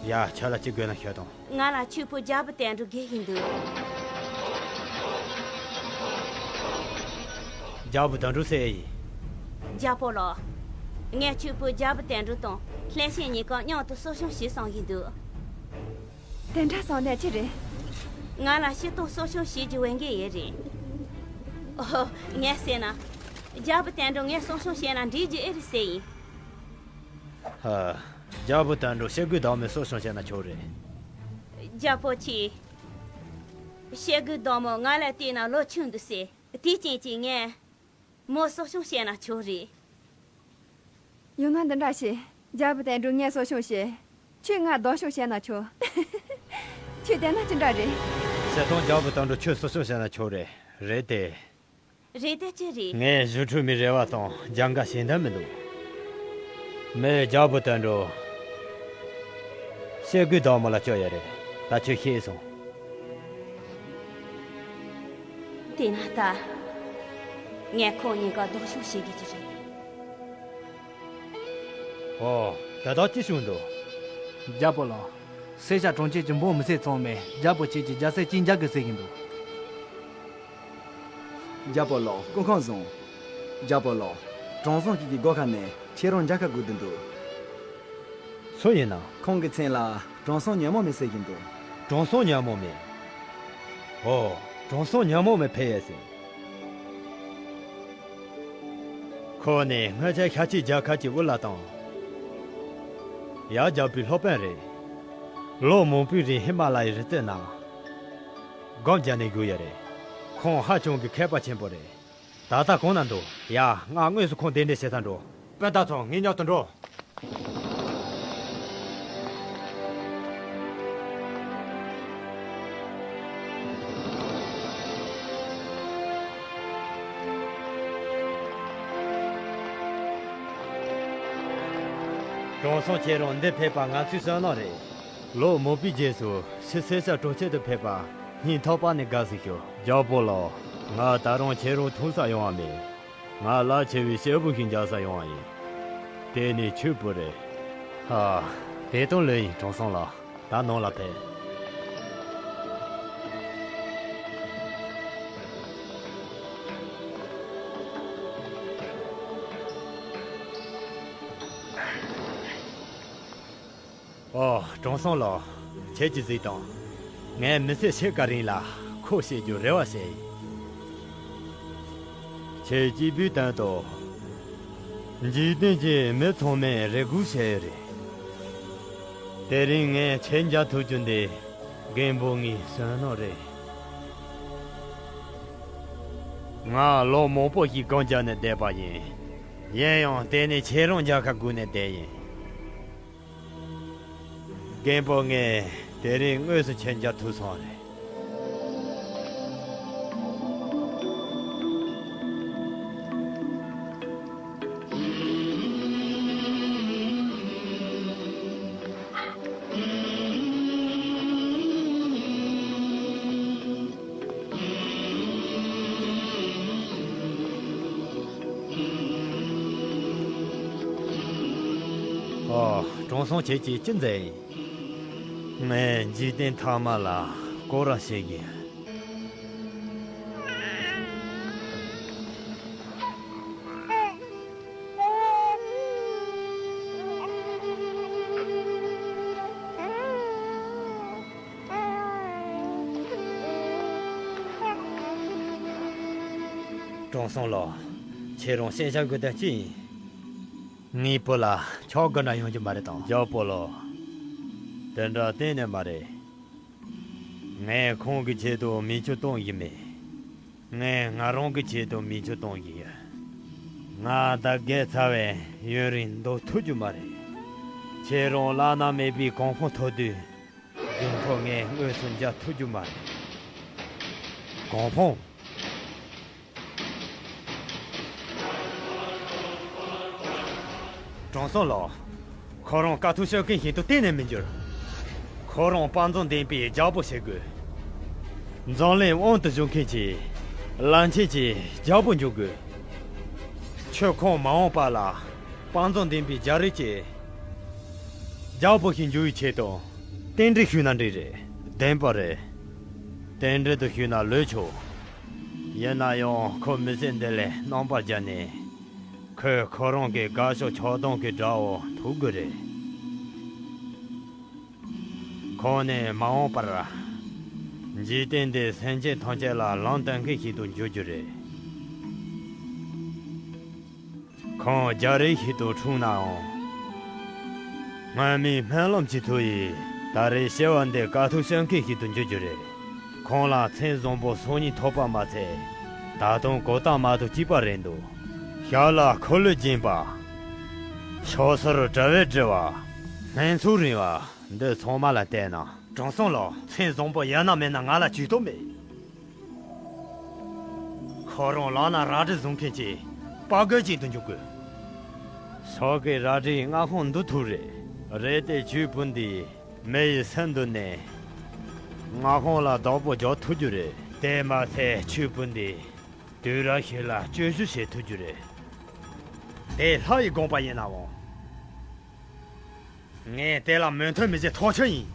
ཡ། ཁྱོད་ལ་ཅི་དགོས་ན་ཤོད་དང་། ང་ལ་ཁྱོད་བུ་རྒྱལ་པོ་དོན་གྲུབ་དགོས་ཀྱི་འདུག་རྒྱལ་པོ་དོན་གྲུབ་ཟེར་ཡིན། རྒྱལ་པོ་ལགས། ངས་ཁྱོད་བུ་རྒྱལ་པོ་དོན་གྲུབ་དང་ལྷན་ཞེན་གཉིས་ཀ་མཉམ་དུ་གསོ་སྐྱོང་བྱེད་བསམ་གྱི་འདུག་དེ་འདྲ་བསམ་ནས་ཅི་རེད། ང་ལ་སྤྱིར་བཏང་གསོ་སྐྱོང་བྱེད་རྒྱུ་འོས་འགན་ཡོད་རེད། ཨོ། ངས་ཟེར་ན། རྒྱལ་པོ་དོན་གྲུབ་ངས་གསོ་སྐྱོང་བྱས་ན་འགྲིག་རྒྱུ་ཨེ་རེད་ཟེར་ཡིན། ཧ། རྒྱལ་པོ་དོན་གྲུབ་སྐྱེ་དགུའི་བདག་མོའི་གསོ་སྐྱོང་བྱས་ན་ཆོག་རེད། རྒྱལ་པོ་ཁྱེད། སྐྱེ་དགུའི་བདག་མོ་ང་ལ་བལྟས་ན་ལོ་ཆུང་འདུག་ཟེར། དེའི་རྐྱེན་གྱིས་ངས་མོ་གསོ་སྐྱོང་བྱས་ན་ཆོག་རེད། ཡང་ན་འདི་འདྲ་བྱེད། རྒྱལ་པོ་དོན་གྲུབ་ངས་གསོ་སྐྱོང་བྱེད། ཁྱོས་ང་བདག་སྐྱོང་བྱས་ན་ཆོག་ཁྱོས་བལྟས་ན་ཅི་འདྲ་རེད། སྤྱིར་བཏང་རྒྱལ་པོ་དོན་གྲུབ་ཁྱོད་གསོ་སྐྱོང་བྱས་ན་ཆོག་རེད། རེད་དེ། རེད་དེ་ཅི་རེད། ངས་གཞུང་འབྲུག་མའི་རེ་བ་དང་རྒྱབ་འགལ་བྱེད་འདོད་མི་འདུག་མི་རྒྱལ་པོ་དོན་གྲུབ་སྐྱེ་དགུའི་བདག་མོ་ལ་སྐྱོར་ཡོད་རེད། ད་ཁྱོད་ཤེས་སོང་། དེས་ན་ད། ངས་ཁོང་གཉིས་ཀ་བདག་སྐྱོང་བྱེད་དགོས་ཀྱི་རེད། ཨོ། དེ་དག་ཅི་བྱུང་འདུག་རྒྱལ་པོ་ལགས། སེར་སྐྱ་གྲོང་ཁྱེར་གྱི་འབངས་མི་སེར་ཚང་མས་རྒྱལ་པོ་ཁྱེད་ཀྱི་རྒྱལ་སྲས་བཅས་མཇལ་དགོས་ཟེར་གྱི་འདུག་རྒྱལ་པོ་ལགས། སྐུ་ཁམས་བཟང་། རྒྱལ་པོ་ལགས། དྲང་སྲོང་ཁྱེད་ཀྱི་སྒོ་ཁ་ནས་ཁྱེད་རང་མཇལ་ཁ་དགོས་ཀྱི་འདུག་སུ་ཡིན་ན། ཁོང་གི་མཚན་ལ་དྲང་སྲོང་ཉོན་མོངས་མེད་ཟེར་གྱི་འདུག་དྲང་སྲོང་ཉོན་མོངས་མེད། ཨོ། དྲང་སྲོང་ཉོན་མོངས་མེད་ཕེབས་ཡོད་ཟེར། ཁོ་ནི་སྔོན་ཆད་ཤཱ་ཀྱའི་རྒྱལ་ཁབ་ཀྱི་དབུ་བླ་དང་། ཡང་རྒྱལ་པོའི་སློབ་དཔོན་རེད། ལོ་མང་པོའི་རིང་ཧི་མ་ལ་ཡའི་རི་རྩེ་ན་སྒོམ་རྒྱག་ནས་བཞུགས་ཡོད་རེད། ཁོང་ཧ་ཅང་གི་མཁས་པ་ཆེན་པོ་རེད། ད་ལྟ་གང་ན་འདུག། ཡ། ང་དངོས་སུ་ཁོང་གདན་འདྲེན་བྱེད་ས་འགྲོ། སྤུན་ཟླ་ཚོ། ངའི་མཉམ་དུ་འགྲོ། དྲང་སྲོང་ཁྱེད་རང་འདིར་ཕེབས་པ་ང་ཚོའི་བསོད་ནམས་རེད། ལོ་མང་པོའི་རྗེས་སུ་ཕྱི་སེར་སྐྱ་གྲོང་ཁྱེར་དུ་ཕེབས་པ་སྙིང་ཐག་པ་ནས་དགའ་བསུ་ཞུ། རྒྱལ་པོ་ལགས། ང་ད་རུང་ཁྱེད་རང་མཐོང་ས་ཡོང་བ་མེད། ང་རླབས་ཆེ་བའི་སྐྱེས་བུ་ཞིག་མཇལ་ས་ཡོང་བ་ཡིན། དེ་ནི་ཁྱོད་བུ་རེད། ཧ། དེ་དང་ལོས་ཡིན། དྲང་སྲོང་ལགས། ད་ནང་ལ་ཕེབས། ཨོ། དྲང་སྲོང་ལགས། ཁྱེད་ཀྱིས་གཟིགས་དང་། ངས་མི་ཚེ་ཕྱེད་ཀ་རིང་ལ་ཁོ་བྱེད་རྒྱུ་རེ་བ་བྱས་ཡིན། ཁྱེད་སྐྱེས་བུའི་དོན་དུ་འཇིག་རྟེན་གྱི་མི་ཚང་མས་རེ་སྒུག་བྱས་ཡོད་རེད། དེ་རིང་ངས་ཁྱེད་མཇལ་ཐུབ་རྒྱུ་འདི་རྒན་པོ་ངའི་བསོད་ནམས་རེད། ང་ལོ་མང་པོ་ཞིག་སྒོམ་རྒྱག་ནས་བསྡད་པ་ཡིན། ཡིན་ཡང་དེ་ནི་ཁྱེད་རང་མཇལ་ཁ་སྒུག་ནས་བསྡད་ཡིན། རྒན་པོ་ངས་དེ་རིང་དངོས་སུ་ཁྱེད་མཇལ་ཐུབ་སོང་རེད། ཨོ། དྲང་སྲོང་ཁྱེད་ཀྱིས་ཅི་མཛད་ཡིན། ངས་འཇིག་རྟེན་ཐ་མ་ལ་སྐོར་ར་བྱེད་ཀྱི་ཡིན། དྲང་སྲོང་ལགས། ཁྱེད་རང་ཤེས་བྱ་དགོས་དོན་ཅི་ཡིན། ངའི་བུ་ལ་ཆག་སྒོ་འདྲ་ཡོང་རྒྱུ་མ་རེད་དམ། རྒྱལ་པོ་ལགས། དེ་འདྲ་གཏན་ནས་མ་རེད། ངས་ཁོང་གི་ཆེད་དུ་མིག་ཆུ་གཏོང་གི་མེད། ངས་ང་རང་གི་ཆེད་དུ་མིག་ཆུ་གཏོང་གི་ཡོད། ང་ད་རྒས་ཚར་བས་ཡུན་རིང་སྡོད་ཐུབ་རྒྱུ་མ་རེད། ཁྱེད་རང་བླ་ན་མེད་པའི་གོ་འཕང་ཐོབ་དུས། རྒན་པོ་ངས་དངོས་སུ་མཇལ་ཐུབ་རྒྱུ་མ་རེད། གོ་འཕང་། དྲང་སྲོང་ལགས། ཁོ་རང་དཀའ་ཐུབ་སྤྱོད་མཁན་ཞིག་ཏུ་གཏན་ནས་མི་འགྱུར། ཁོ་རང་དཔའ་མཛངས་ལྡན་པའི་རྒྱལ་པོ་བྱེད་དགོས། འཛམ་གླིང་དབང་དུ་བཞུགས་མཁན་གྱི་བླ་ཆེན་གྱི་རྒྱལ་པོ་འགྱུར་དགོས། ཁྱོད་ཁོང་མ་འོངས་པ་ལ་དཔའ་མཛངས་ལྡན་པའི་རྒྱལ་རིགས་ཀྱི་རྒྱལ་པོ་ཞིག་འགྱུར་བའི་ཆེད་དུ་རྟེན་འབྲེལ་ཞུས་ན་འགྲིག་རེད། བདེན་པ་རེད། རྟེན་འབྲེལ་དུ་ཞུས་ན་ལོས་ཆོག། ཡིན་ན་ཡང་ཁོ་མི་ཚེ་འདི་ལས་རྣམ་པར་རྒྱལ་ནས། ཁོས་ཁོ་རང་གི་དགའ་ཕྱོགས་ཆགས་སྡང་གི་དགྲ་བོ་ཐུག་དགོས་རེད། ཁོང་ནི་མ་འོངས་པར་འཇིག་རྟེན་འདིའི་སེམས་ཅན་ཐམས་ཅད་ལ་ལམ་སྟོན་མཁན་ཞིག་ཏུ་འགྱུར་རྒྱུ་རེད། ཁོང་རྒྱལ་རིགས་ཤིག་ཏུ་འཁྲུངས་ནའང་། སྔོན་མའི་སྨོན་ལམ་གྱི་མཐུ་ཡིས་ད་རེས་སྐྱེ་བ་འདི་དཀའ་ཐུབ་སྤྱོད་མཁན་ཞིག་ཏུ་འགྱུར་རྒྱུ་རེད། ཁོང་ལ་མཚན་བཟང་པོ་སང་ཉིན་ཐོབ་པ་མ་ཚད། ད་དུང་གོ་ཏ་མ་དང་གཅིག་པ་རེད་འདུག། ཞྭ་ལ་འཁོར་ལོས་བརྒྱན་པ། ཕྱག་སོར་དྲི་བས་བྲི་བ། སྨན་ཚོགས་རིང་བ། འདི་ཚང་མ་ལ་བལྟས་ན། དྲང་སྲོང་ལགས། མཚན་བཟང་པོ་ཡོད་ན་མེད་ན་ང་ལ་ཇུས་གཏོགས་མེད། ཁོ་རང་ལག་ན་རལ་གྲི་བཟུང་མཁན་གྱི་དཔའ་རྒོད་ཅིག་ཏུ་འགྱུར་དགོས། ཕྱག་གི་རལ་གྲིས་མངའ་ཁོངས་འདུལ་ཐུབ་རེད། རེད་དེ་ཁྱོད་བུ་འདིས་མི་ཡི་སེམས་འདུལ་ནས། མངའ་ཁོངས་ལ་བདག་པོ་རྒྱག་ཐུབ་རྒྱུ་རེད། དེ་མ་ཚད་ཁྱོད་བུ་འདིས་དུས་རབས་ཤིག་ལ་སྤྱོད་བཟོ་བྱེད་ཐུབ་རྒྱུ་རེད། དེ་ལྷ་ཡི་དགོངས་པ་ཡིན་ནའང་། ངས་དེ་ལ་མོས་མཐུན་མི་བྱེད། ཐག་ཆོད་ཡིན།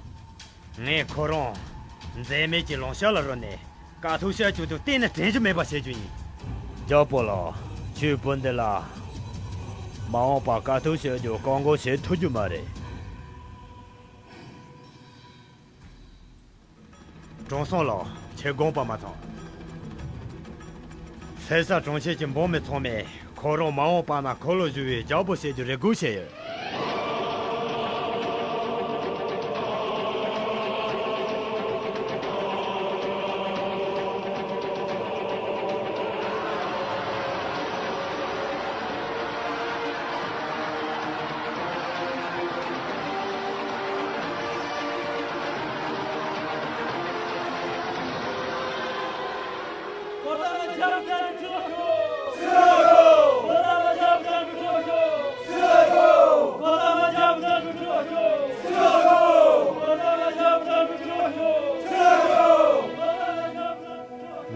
ངས་ཁོ་རང་འཛད་མེད་ཀྱི་ལམ་ཤར་ལ་རོལ་ནས་དཀའ་ཐུབ་སྤྱོད་རྒྱུ་དེ་གཏན་ནས་དྲན་རྒྱུ་མེད་པ་བྱེད་རྒྱུ་ཡིན། རྒྱལ་པོ་ལགས། ཁྱོད་བུ་འདི་ལ་མ་འོངས་པར་དཀའ་ཐུབ་སྤྱོད་རྒྱུ་བཀག་འགོག་བྱེད་ཐུབ་རྒྱུ་མ་རེད། དྲང་སྲོང་ལགས། ཁྱེད་དགོངས་པ་མ་ཚོམས། ཐེ་ས་གྲོང་ཁྱེར་གྱི་འབངས་མི་ཚང་མས་ཁོ་རང་མ་འོངས་པ་ན་མཁའ་ལ་རྒྱུ་བའི་རྒྱལ་པོ་བྱེད་རྒྱུ་རེ་སྒུག་བྱས་ཡོད།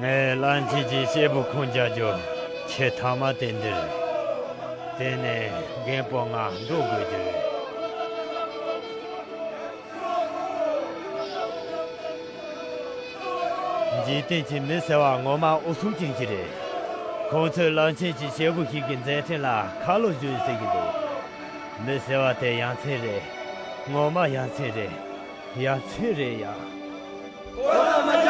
ངས་གླང་ཆེན་གྱི་སྐྱེས་བུ་ཁུངས་རྒྱག་རྒྱུ་ཆེས་ཐ་མ་དེ་འདིར། དེ་ནས་རྒན་པོ་ང་འགྲོ་དགོས་རྒྱུ་རེད། འཇིག་རྟེན་གྱི་མི་ཟེར་བ་ངོ་མ་འུ་ཚུགས་ཅན་ཞིག་རེད། ཁོང་ཚོས་གླང་ཆེན་གྱི་སྐྱེས་བུ་ཞིག་གི་མཛད་འཕྲིན་ལ་ཁ་ལོ་བཞུར་ཟེར་གྱི་འདུག། མི་ཟེར་བ་དེ་ཡ་མཚན་རེད། ངོ་མ་ཡ་མཚན་རེད། ཡ་མཚན་རེད་ཡ།